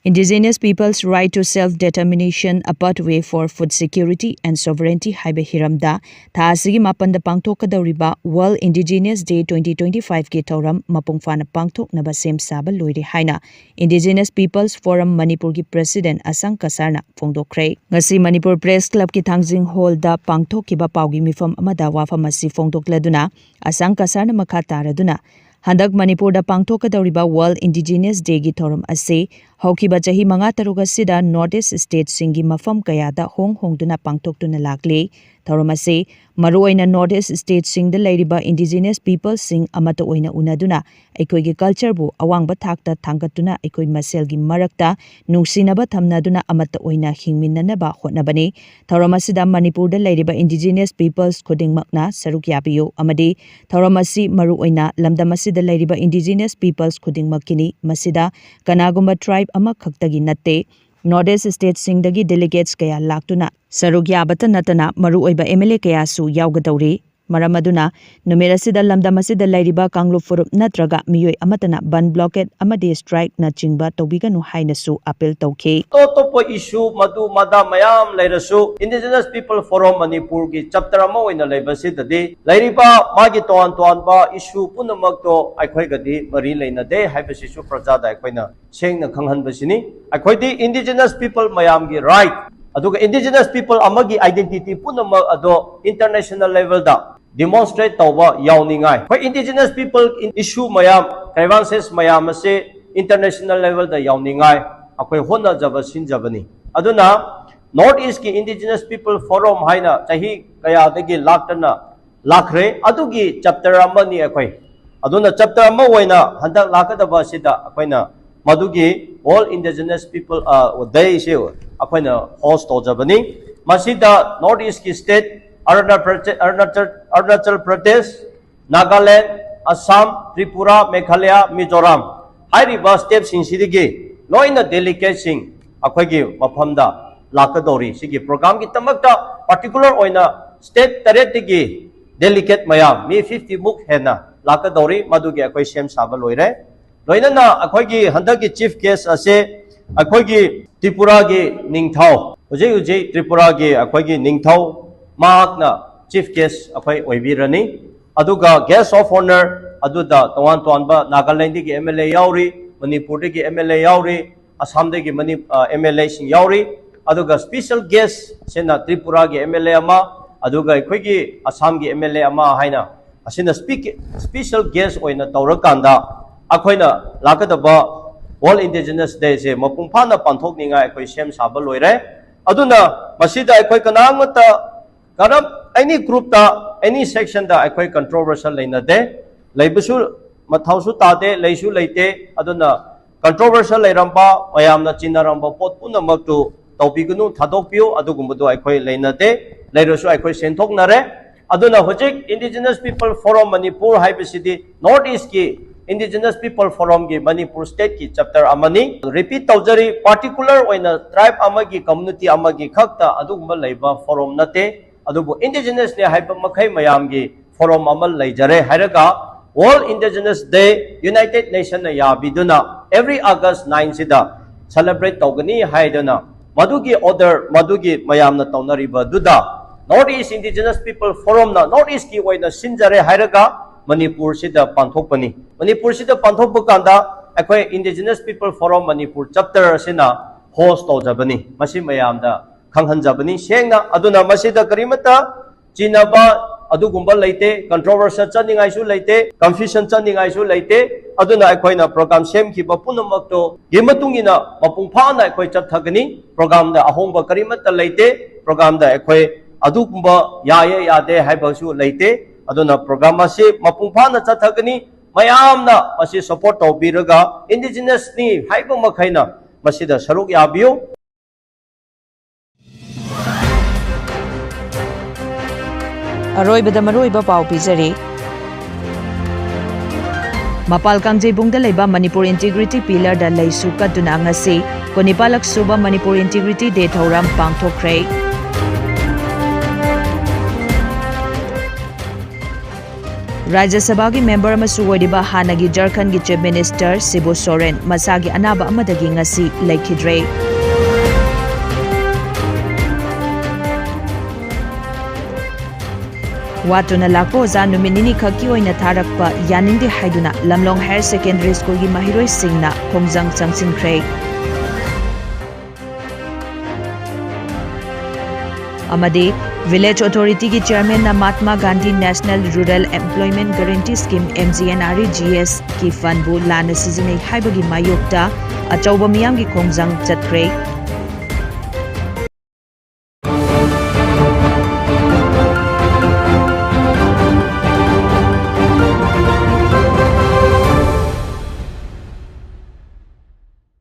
Indigenous People's Right to Self-Determination, A Pathway for Food Security and Sovereignty ꯍꯥꯏꯕ ꯍꯤꯔꯝꯗ ꯊꯥ ꯑꯁꯤꯒꯤ ꯃꯥꯄꯟꯗ ꯄꯥꯡꯊꯣꯛꯀꯗꯧꯔꯤꯕ World Indigenous Day twenty twenty-five ꯀꯤ ꯊꯧꯔꯝ ꯃꯄꯨꯡ ꯐꯥꯅ ꯄꯥꯡꯊꯣꯛꯅꯕ ꯁꯦꯝ ꯁꯥꯕ ꯂꯣꯏꯔꯦ ꯍꯥꯏꯅ Indigenous People's Forum ꯃꯅꯤꯄꯨꯔꯒꯤ ꯄ꯭ꯔꯦꯁꯤꯗꯦꯟ ꯑꯁꯥꯡ ꯀꯁꯥꯔꯅ ꯐꯣꯡꯗꯣꯛꯈ꯭ꯔꯦ꯫ ꯉꯁꯤ ꯃꯅꯤꯄꯨꯔ ꯄ꯭ꯔꯦꯁ ꯀ꯭ꯂꯕꯀꯤ ꯊꯥꯡꯖꯤꯡ ꯍꯣꯜꯗ ꯄꯥꯡꯊꯣꯛꯈꯤꯕ ꯄꯥꯎꯒꯤ ꯃꯤꯐꯝ ꯑꯃꯗ ꯋꯥꯐꯝ ꯑꯁꯤ ꯐꯣꯡꯗꯣꯛꯂꯗꯨꯅ ꯑꯁꯥꯡ ꯀꯁꯥꯔꯅ ꯃꯈꯥ ꯇꯥꯔꯗꯨꯅ, ꯍꯟꯗꯛ ꯃꯅꯤꯄꯨꯔꯗ ꯄꯥꯡꯊꯣꯛꯀꯗꯧꯔꯤꯕ World Indigenous Day ꯒꯤ ꯊꯧꯔꯝ ꯑꯁꯤ ꯍꯧꯈꯤꯕ ꯆꯍꯤ ꯃꯉꯥ ꯇꯔꯨꯛ ꯑꯁꯤꯗ North East ꯁ꯭ꯇꯦꯠꯁꯤꯡꯒꯤ ꯃꯐꯝ ꯀꯌꯥꯗ ꯍꯣꯡ ꯍꯣꯡꯗꯨꯅ ꯄꯥꯡꯊꯣꯛꯇꯨꯅ ꯂꯥꯛꯂꯤ꯫ ꯊꯧꯔꯝ ꯑꯁꯤ ꯃꯔꯨꯑꯣꯏꯅ North East stateꯁꯤꯡꯗ ꯂꯩꯔꯤꯕ indigenous peoplesꯁꯤꯡ ꯑꯃꯠꯇ ꯑꯣꯏꯅ ꯎꯅꯗꯨꯅ ꯑꯩꯈꯣꯏꯒꯤ cultureꯕꯨ ꯑꯋꯥꯡꯕ ꯊꯥꯛꯇ ꯊꯥꯡꯒꯠꯇꯨꯅ ꯑꯩꯈꯣꯏ ꯃꯁꯦꯜꯒꯤ ꯃꯔꯛꯇ ꯅꯨꯡꯁꯤꯅꯕ ꯊꯝꯅꯗꯨꯅ ꯑꯃꯠꯇ ꯑꯣꯏꯅ ꯍꯤꯡꯃꯤꯟꯅꯅꯕ ꯍꯣꯠꯅꯕꯅꯤ꯫ ꯊꯧꯔꯝ ꯑꯁꯤꯗ ꯃꯅꯤꯄꯨꯔꯗ ꯂꯩꯔꯤꯕ indigenous peoples ꯈꯨꯗꯤꯡꯃꯛꯅ ꯁꯔꯨꯛ ꯌꯥꯕꯤꯌꯨ ꯑꯃꯗꯤ ꯊꯧꯔꯝ ꯑꯁꯤ ꯃꯔꯨꯑꯣꯏꯅ ꯂꯝꯗꯝ ꯑꯁꯤꯗ ꯂꯩꯔꯤꯕ indigenous peoples ꯈꯨꯗꯤꯡꯃꯛꯀꯤꯅꯤ꯫ ꯃꯁꯤꯗ ꯀꯅꯥꯒꯨꯝꯕ tribe ꯑꯃꯈꯛꯇꯒꯤ ꯅꯠꯇꯦ꯫ North East stateꯁꯤꯡꯗꯒꯤ delegates ꯀꯌꯥ ꯂꯥꯛꯇꯨꯅ ꯁꯔꯨꯛ ꯌꯥꯕꯇ ꯅꯠꯇꯅ ꯃꯔꯨꯑꯣꯏꯕ MLA ꯀꯌꯥꯁꯨ ꯌꯥꯎꯒꯗꯧꯔꯤ꯫ ꯃꯔꯝ ꯑꯗꯨꯅ ꯅꯨꯃꯤꯠ ꯑꯁꯤꯗ ꯂꯝꯗꯝ ꯑꯁꯤꯗ ꯂꯩꯔꯤꯕ ꯀꯥꯡꯂꯨꯞ ꯐꯨꯔꯨꯞ ꯅꯠꯇ꯭ꯔꯒ ꯃꯤꯑꯣꯏ ꯑꯃꯠꯇꯅ ꯕꯟ, blockade ꯑꯃꯗꯤ strikeꯅꯆꯤꯡꯕ ꯇꯧꯕꯤꯒꯅꯨ ꯍꯥꯏꯅꯁꯨ appeal ꯇꯧꯈꯤ꯫ ꯑꯇꯣꯞ ꯑꯇꯣꯞꯄ issue ꯃꯗꯨ ꯃꯗꯥ ꯃꯌꯥꯝ ꯂꯩꯔꯁꯨ, Indigenous People Forum ꯃꯅꯤꯄꯨꯔꯒꯤ chapter ꯑꯃ ꯑꯣꯏꯅ ꯂꯩꯕꯁꯤꯗꯗꯤ ꯂꯩꯔꯤꯕ ꯃꯥꯒꯤ ꯇꯣꯉꯥꯟ ꯇꯣꯉꯥꯟꯕ issue ꯄꯨꯝꯅꯃꯛꯇꯣ ꯑꯩꯈꯣꯏꯒꯗꯤ ꯃꯔꯤ ꯂꯩꯅꯗꯦ ꯍꯥꯏꯕꯁꯤꯁꯨ ꯄ꯭ꯔꯖꯥꯗ ꯑꯩꯈꯣꯏꯅ ꯁꯦꯡꯅ ꯈꯪꯍꯟꯕꯁꯤꯅꯤ꯫ ꯑꯩꯈꯣꯏꯗꯤ indigenous people ꯃꯌꯥꯝꯒꯤ right, ꯑꯗꯨꯒ indigenous people ꯑꯃꯒꯤ identity ꯄꯨꯝꯅꯃꯛ ꯑꯗꯣ international levelꯗ demonstrate ꯇꯧꯕ ꯌꯥꯎꯅꯤꯡꯉꯥꯏ, ꯑꯩꯈꯣꯏ indigenous people issue ꯃꯌꯥꯝ, grievances ꯃꯌꯥꯝ ꯑꯁꯤ international levelꯗ ꯌꯥꯎꯅꯤꯡꯉꯥꯏ ꯑꯩꯈꯣꯏ ꯍꯣꯠꯅꯖꯕ ꯁꯤꯟꯖꯕꯅꯤ꯫ ꯑꯗꯨꯅ North Eastꯀꯤ Indigenous People Forum ꯍꯥꯏꯅ ꯆꯍꯤ ꯀꯌꯥꯗꯒꯤ ꯂꯥꯛꯇꯅ ꯂꯥꯛꯈ꯭ꯔꯦ꯫ ꯑꯗꯨꯒꯤ chapter ꯑꯃꯅꯤ ꯑꯩꯈꯣꯏ꯫ ꯑꯗꯨꯅ chapter ꯑꯃ ꯑꯣꯏꯅ ꯍꯟꯗꯛ ꯂꯥꯛꯀꯗꯕ ꯑꯁꯤꯗ ꯑꯩꯈꯣꯏꯅ ꯃꯗꯨꯒꯤ World Indigenous People Dayꯁꯤ ꯑꯩꯈꯣꯏꯅ host ꯇꯧꯖꯕꯅꯤ꯫ ꯃꯁꯤꯗ North Eastꯀꯤ state ꯑꯔꯨꯅꯥꯆꯜ ꯄ꯭ꯔꯗꯦ-, ꯑꯔꯨꯅꯥꯆꯜ, ꯑꯔꯨꯅꯥꯆꯜ ꯄ꯭ꯔꯗꯦꯁ, ꯅꯥꯒꯥꯂꯦꯟ, ꯑꯁꯥꯝ, ꯇ꯭ꯔꯤꯄꯨꯔꯥ, ꯃꯦꯘꯥꯂꯌꯥ, ꯃꯤꯖꯣꯔꯥꯝ ꯍꯥꯏꯔꯤꯕ stateꯁꯤꯡꯁꯤꯗꯒꯤ ꯂꯣꯏꯅ delegateꯁꯤꯡ ꯑꯩꯈꯣꯏꯒꯤ ꯃꯐꯝꯗ ꯂꯥꯛꯀꯗꯧꯔꯤ꯫ ꯁꯤꯒꯤ programꯒꯤꯗꯃꯛꯇ particular ꯑꯣꯏꯅ state ꯇꯔꯦꯠꯇꯒꯤ delegate ꯃꯌꯥꯝ ꯃꯤ fifty ꯃꯨꯛ ꯍꯦꯟꯅ ꯂꯥꯛꯀꯗꯧꯔꯤ꯫ ꯃꯗꯨꯒꯤ ꯑꯩꯈꯣꯏ ꯁꯦꯝ ꯁꯥꯕ ꯂꯣꯏꯔꯦ꯫ ꯂꯣꯏꯅꯅ ꯑꯩꯈꯣꯏꯒꯤ ꯍꯟꯗꯛꯀꯤ chief guest ꯑꯁꯦ ꯑꯩꯈꯣꯏꯒꯤ ꯇ꯭ꯔꯤꯄꯨꯔꯥꯒꯤ ꯅꯤꯡꯊꯧ, ꯍꯧꯖꯤꯛ ꯍꯧꯖꯤꯛ ꯇ꯭ꯔꯤꯄꯨꯔꯥꯒꯤ ꯑꯩꯈꯣꯏꯒꯤ ꯅꯤꯡꯊꯧ, ꯃꯍꯥꯛꯅ chief guest ꯑꯩꯈꯣꯏ ꯑꯣꯏꯕꯤꯔꯅꯤ꯫ ꯑꯗꯨꯒ guest of honour ꯑꯗꯨꯗ ꯇꯣꯉꯥꯟ ꯇꯣꯉꯥꯟꯕ ꯅꯥꯒꯥꯂꯦꯟꯗꯒꯤ MLA ꯌꯥꯎꯔꯤ, ꯃꯅꯤꯄꯨꯔꯗꯒꯤ MLA ꯌꯥꯎꯔꯤ, ꯑꯁꯥꯝꯗꯒꯤ ꯃꯅꯤ-, ꯑ, MLAꯁꯤꯡ ꯌꯥꯎꯔꯤ꯫ ꯑꯗꯨꯒ special guestꯁꯤꯅ ꯇ꯭ꯔꯤꯄꯨꯔꯥꯒꯤ MLA ꯑꯃ, ꯑꯗꯨꯒ ꯑꯩꯈꯣꯏꯒꯤ ꯑꯁꯥꯝꯒꯤ MLA ꯑꯃ ꯍꯥꯏꯅ ꯑꯁꯤꯅ speak-, special guest ꯑꯣꯏꯅ ꯇꯧꯔꯀꯥꯟꯗ ꯑꯩꯈꯣꯏꯅ ꯂꯥꯛꯀꯗꯕ World Indigenous Dayꯁꯦ ꯃꯄꯨꯡ ꯐꯥꯅ ꯄꯥꯡꯊꯣꯛꯅꯤꯡꯉꯥꯏ ꯑꯩꯈꯣꯏ ꯁꯦꯝ ꯁꯥꯕ ꯂꯣꯏꯔꯦ꯫ ꯑꯗꯨꯅ ꯃꯁꯤꯗ ꯑꯩꯈꯣꯏ ꯀꯅꯥꯃꯠꯇ ꯀꯔꯝ ꯑꯦꯅꯤ ꯒ꯭ꯔꯨꯞꯇ, ꯑꯦꯅꯤ ꯁꯦꯛꯁꯟꯗ ꯑꯩꯈꯣꯏ ꯀꯟꯇ꯭ꯔꯣꯚꯔꯁꯤꯌꯦꯜ ꯂꯩꯅꯗꯦ, ꯂꯩꯕꯁꯨ ꯃꯊꯧꯁꯨ ꯇꯥꯗꯦ, ꯂꯩꯁꯨ ꯂꯩꯇꯦ꯫ ꯑꯗꯨꯅ ꯀꯟꯇ꯭ꯔꯣꯚꯔꯁꯤꯌꯦꯜ ꯂꯩꯔꯝꯕ, ꯃꯌꯥꯝꯅ ꯆꯤꯟꯅꯔꯝꯕ ꯄꯣꯠ ꯄꯨꯝꯅꯃꯛꯇꯨ ꯇꯧꯕꯤꯒꯅꯨ, ꯊꯥꯗꯣꯛꯄꯤꯌꯨ, ꯑꯗꯨꯒꯨꯝꯕꯗꯨ ꯑꯩꯈꯣꯏ ꯂꯩꯅꯗꯦ, ꯂꯩꯔꯁꯨ ꯑꯩꯈꯣꯏ ꯁꯦꯡꯗꯣꯛꯅꯔꯦ꯫ ꯑꯗꯨꯅ ꯍꯧꯖꯤꯛ Indigenous People Forum ꯃꯅꯤꯄꯨꯔ ꯍꯥꯏꯕꯁꯤꯗꯤ ꯅꯣꯔꯠ ꯏꯁꯀꯤ Indigenous People Forumꯒꯤ ꯃꯅꯤꯄꯨꯔ ꯁ꯭ꯇꯦꯠꯀꯤ ꯆꯦꯞꯇꯔ ꯑꯃꯅꯤ꯫ ꯔꯤꯄꯤꯠ ꯇꯧꯖꯔꯤ, ꯄꯥꯔꯇꯤꯀꯨꯂꯔ ꯑꯣꯏꯅ ꯇ꯭ꯔꯥꯏꯕ ꯑꯃꯒꯤ, ꯀꯝꯃ꯭ꯌꯨꯅꯤꯇꯤ ꯑꯃꯒꯤ ꯈꯛꯇ ꯑꯗꯨꯒꯨꯝꯕ ꯂꯩꯕ ꯐꯣꯔꯝ ꯅꯠꯇꯦ꯫ ꯑꯗꯨꯕꯨ ꯏꯟꯗꯤꯖꯤꯅꯁꯅꯦ ꯍꯥꯏꯕ ꯃꯈꯩ ꯃꯌꯥꯝꯒꯤ ꯐꯣꯔꯝ ꯑꯃ ꯂꯩꯖꯔꯦ ꯍꯥꯏꯔꯒ, World Indigenous Day United Nationsꯅ ꯌꯥꯕꯤꯗꯨꯅ every August nineꯁꯤꯗ ꯁꯦꯂꯦꯕ꯭ꯔꯦꯠ ꯇꯧꯒꯅꯤ ꯍꯥꯏꯗꯨꯅ, ꯃꯗꯨꯒꯤ ꯑꯣꯔꯗꯔ, ꯃꯗꯨꯒꯤ ꯃꯌꯥꯝꯅ ꯇꯧꯅꯔꯤꯕꯗꯨꯗ North East Indigenous People Forumꯅ ꯅꯣꯔꯠ ꯏꯁꯀꯤ ꯑꯣꯏꯅ ꯁꯤꯟꯖꯔꯦ ꯍꯥꯏꯔꯒ ꯃꯅꯤꯄꯨꯔꯁꯤꯗ ꯄꯥꯡꯊꯣꯛꯄꯅꯤ꯫ ꯃꯅꯤꯄꯨꯔꯁꯤꯗ ꯄꯥꯡꯊꯣꯛꯄ ꯀꯥꯟꯗ ꯑꯩꯈꯣꯏ Indigenous People Forum Manipur chapter ꯑꯁꯤꯅ ꯍꯣꯁ ꯇꯧꯖꯕꯅꯤ꯫ ꯃꯁꯤ ꯃꯌꯥꯝꯗ ꯈꯪꯍꯟꯖꯕꯅꯤ ꯁꯦꯡꯅ꯫ ꯑꯗꯨꯅ ꯃꯁꯤꯗ ꯀꯔꯤꯃꯠꯇ ꯆꯤꯟꯅꯕ ꯑꯗꯨꯒꯨꯝꯕ ꯂꯩꯇꯦ, ꯀꯟꯇ꯭ꯔꯣꯚꯔꯁꯤꯌꯦꯜ ꯆꯠꯅꯤꯡꯉꯥꯏꯁꯨ ꯂꯩꯇꯦ, ꯀꯟꯐ꯭ꯌꯨꯖꯟ ꯆꯠꯅꯤꯡꯉꯥꯏꯁꯨ ꯂꯩꯇꯦ꯫ ꯑꯗꯨꯅ ꯑꯩꯈꯣꯏꯅ ꯄ꯭ꯔꯣꯒ꯭ꯔꯥꯝ ꯁꯦꯝꯈꯤꯕ ꯄꯨꯝꯅꯃꯛꯇꯨꯒꯤ ꯃꯇꯨꯡ ꯏꯟꯅ ꯃꯄꯨꯡ ꯐꯥꯅ ꯑꯩꯈꯣꯏ ꯆꯠꯊꯒꯅꯤ꯫ ꯄ꯭ꯔꯣꯒ꯭ꯔꯥꯝꯗ ꯑꯍꯣꯡꯕ ꯀꯔꯤꯃꯠꯇ ꯂꯩꯇꯦ꯫ ꯄ꯭ꯔꯣꯒ꯭ꯔꯥꯝꯗ ꯑꯩꯈꯣꯏ ꯑꯗꯨꯒꯨꯝꯕ ꯌꯥꯏꯌꯦ ꯌꯥꯗꯦ ꯍꯥꯏꯕꯁꯨ ꯂꯩꯇꯦ꯫ ꯑꯗꯨꯅ ꯄ꯭ꯔꯣꯒ꯭ꯔꯥꯝ ꯑꯁꯤ ꯃꯄꯨꯡ ꯐꯥꯅ ꯆꯠꯊꯒꯅꯤ꯫ ꯃꯌꯥꯝꯅ ꯃꯁꯤ ꯁꯄꯣꯔꯠ ꯇꯧꯕꯤꯔꯒ ꯏꯟꯗꯤꯖꯤꯅꯁꯅꯤ ꯍꯥꯏꯕ ꯃꯈꯩꯅ ꯃꯁꯤꯗ ꯁꯔꯨꯛ ꯌꯥꯕꯤꯌꯨ꯫ ꯑꯔꯣꯏꯕꯗ ꯃꯔꯨꯑꯣꯏꯕ ꯄꯥꯎ ꯄꯤꯖꯔꯤ꯫ ꯃꯄꯥꯜ ꯀꯥꯡꯖꯩꯕꯨꯡꯗ ꯂꯩꯕ ꯃꯅꯤꯄꯨꯔ ꯏꯟꯇꯤꯒ꯭ꯔꯤꯇꯤ ꯄꯤꯂꯔꯗ ꯂꯩꯁꯨ ꯀꯠꯇꯨꯅ ꯉꯁꯤ ꯀꯨꯟꯅꯤꯄꯥꯜꯂꯛ ꯁꯨꯕ ꯃꯅꯤꯄꯨꯔ ꯏꯟꯇꯤꯒ꯭ꯔꯤꯇꯤ ꯗꯦ ꯊꯧꯔꯝ ꯄꯥꯡꯊꯣꯛꯈ꯭ꯔꯦ꯫ ꯔꯥꯖ꯭ꯌ ꯁꯚꯥꯒꯤ ꯃꯦꯝꯕꯔ ꯑꯃꯁꯨ ꯑꯣꯏꯔꯤꯕ ꯍꯥꯟꯅꯒꯤ ꯖꯔꯈꯟꯒꯤ ꯆꯤꯐ ꯃꯤꯅꯤꯁꯇꯔ ꯁꯤꯕꯨ ꯁꯣꯔꯦꯟ ꯃꯁꯥꯒꯤ ꯑꯅꯥꯕ ꯑꯃꯗꯒꯤ ꯉꯁꯤ ꯂꯩꯈꯤꯗ꯭ꯔꯦ꯫ ꯋꯥꯠꯇꯨꯅ ꯂꯥꯛꯄ ꯑꯣꯖꯥ ꯅꯨꯃꯤꯠ ꯅꯤꯅꯤꯈꯛꯀꯤ ꯑꯣꯏꯅ ꯊꯥꯔꯛꯄ ꯌꯥꯅꯤꯡꯗꯦ ꯍꯥꯏꯗꯨꯅ ꯂꯝꯂꯣꯡ ꯍꯥꯌꯔ ꯁꯦꯀꯦꯟꯗꯔꯤ ꯁ꯭ꯀꯨꯜꯒꯤ ꯃꯍꯩꯔꯣꯏꯁꯤꯡꯅ ꯈꯣꯡꯖꯪ ꯆꯪꯁꯤꯟꯈ꯭ꯔꯦ꯫ ꯑꯃꯗꯤ ꯚꯤꯂꯦꯖ ꯑꯣꯊꯣꯔꯤꯇꯤꯒꯤ ꯆꯤꯌꯔꯃꯦꯟꯅ Mahatma Gandhi national rural employment guarantee scheme, MGNREGS, ꯀꯤ ꯐꯟꯕꯨ ꯂꯥꯟꯅ ꯁꯤꯖꯤꯟꯅꯩ ꯍꯥꯏꯕꯒꯤ ꯃꯥꯌꯣꯛꯇ ꯑꯆꯧꯕ ꯃꯤꯌꯥꯝꯒꯤ ꯈꯣꯡꯖꯪ ꯆꯠꯈ꯭ꯔꯦ꯫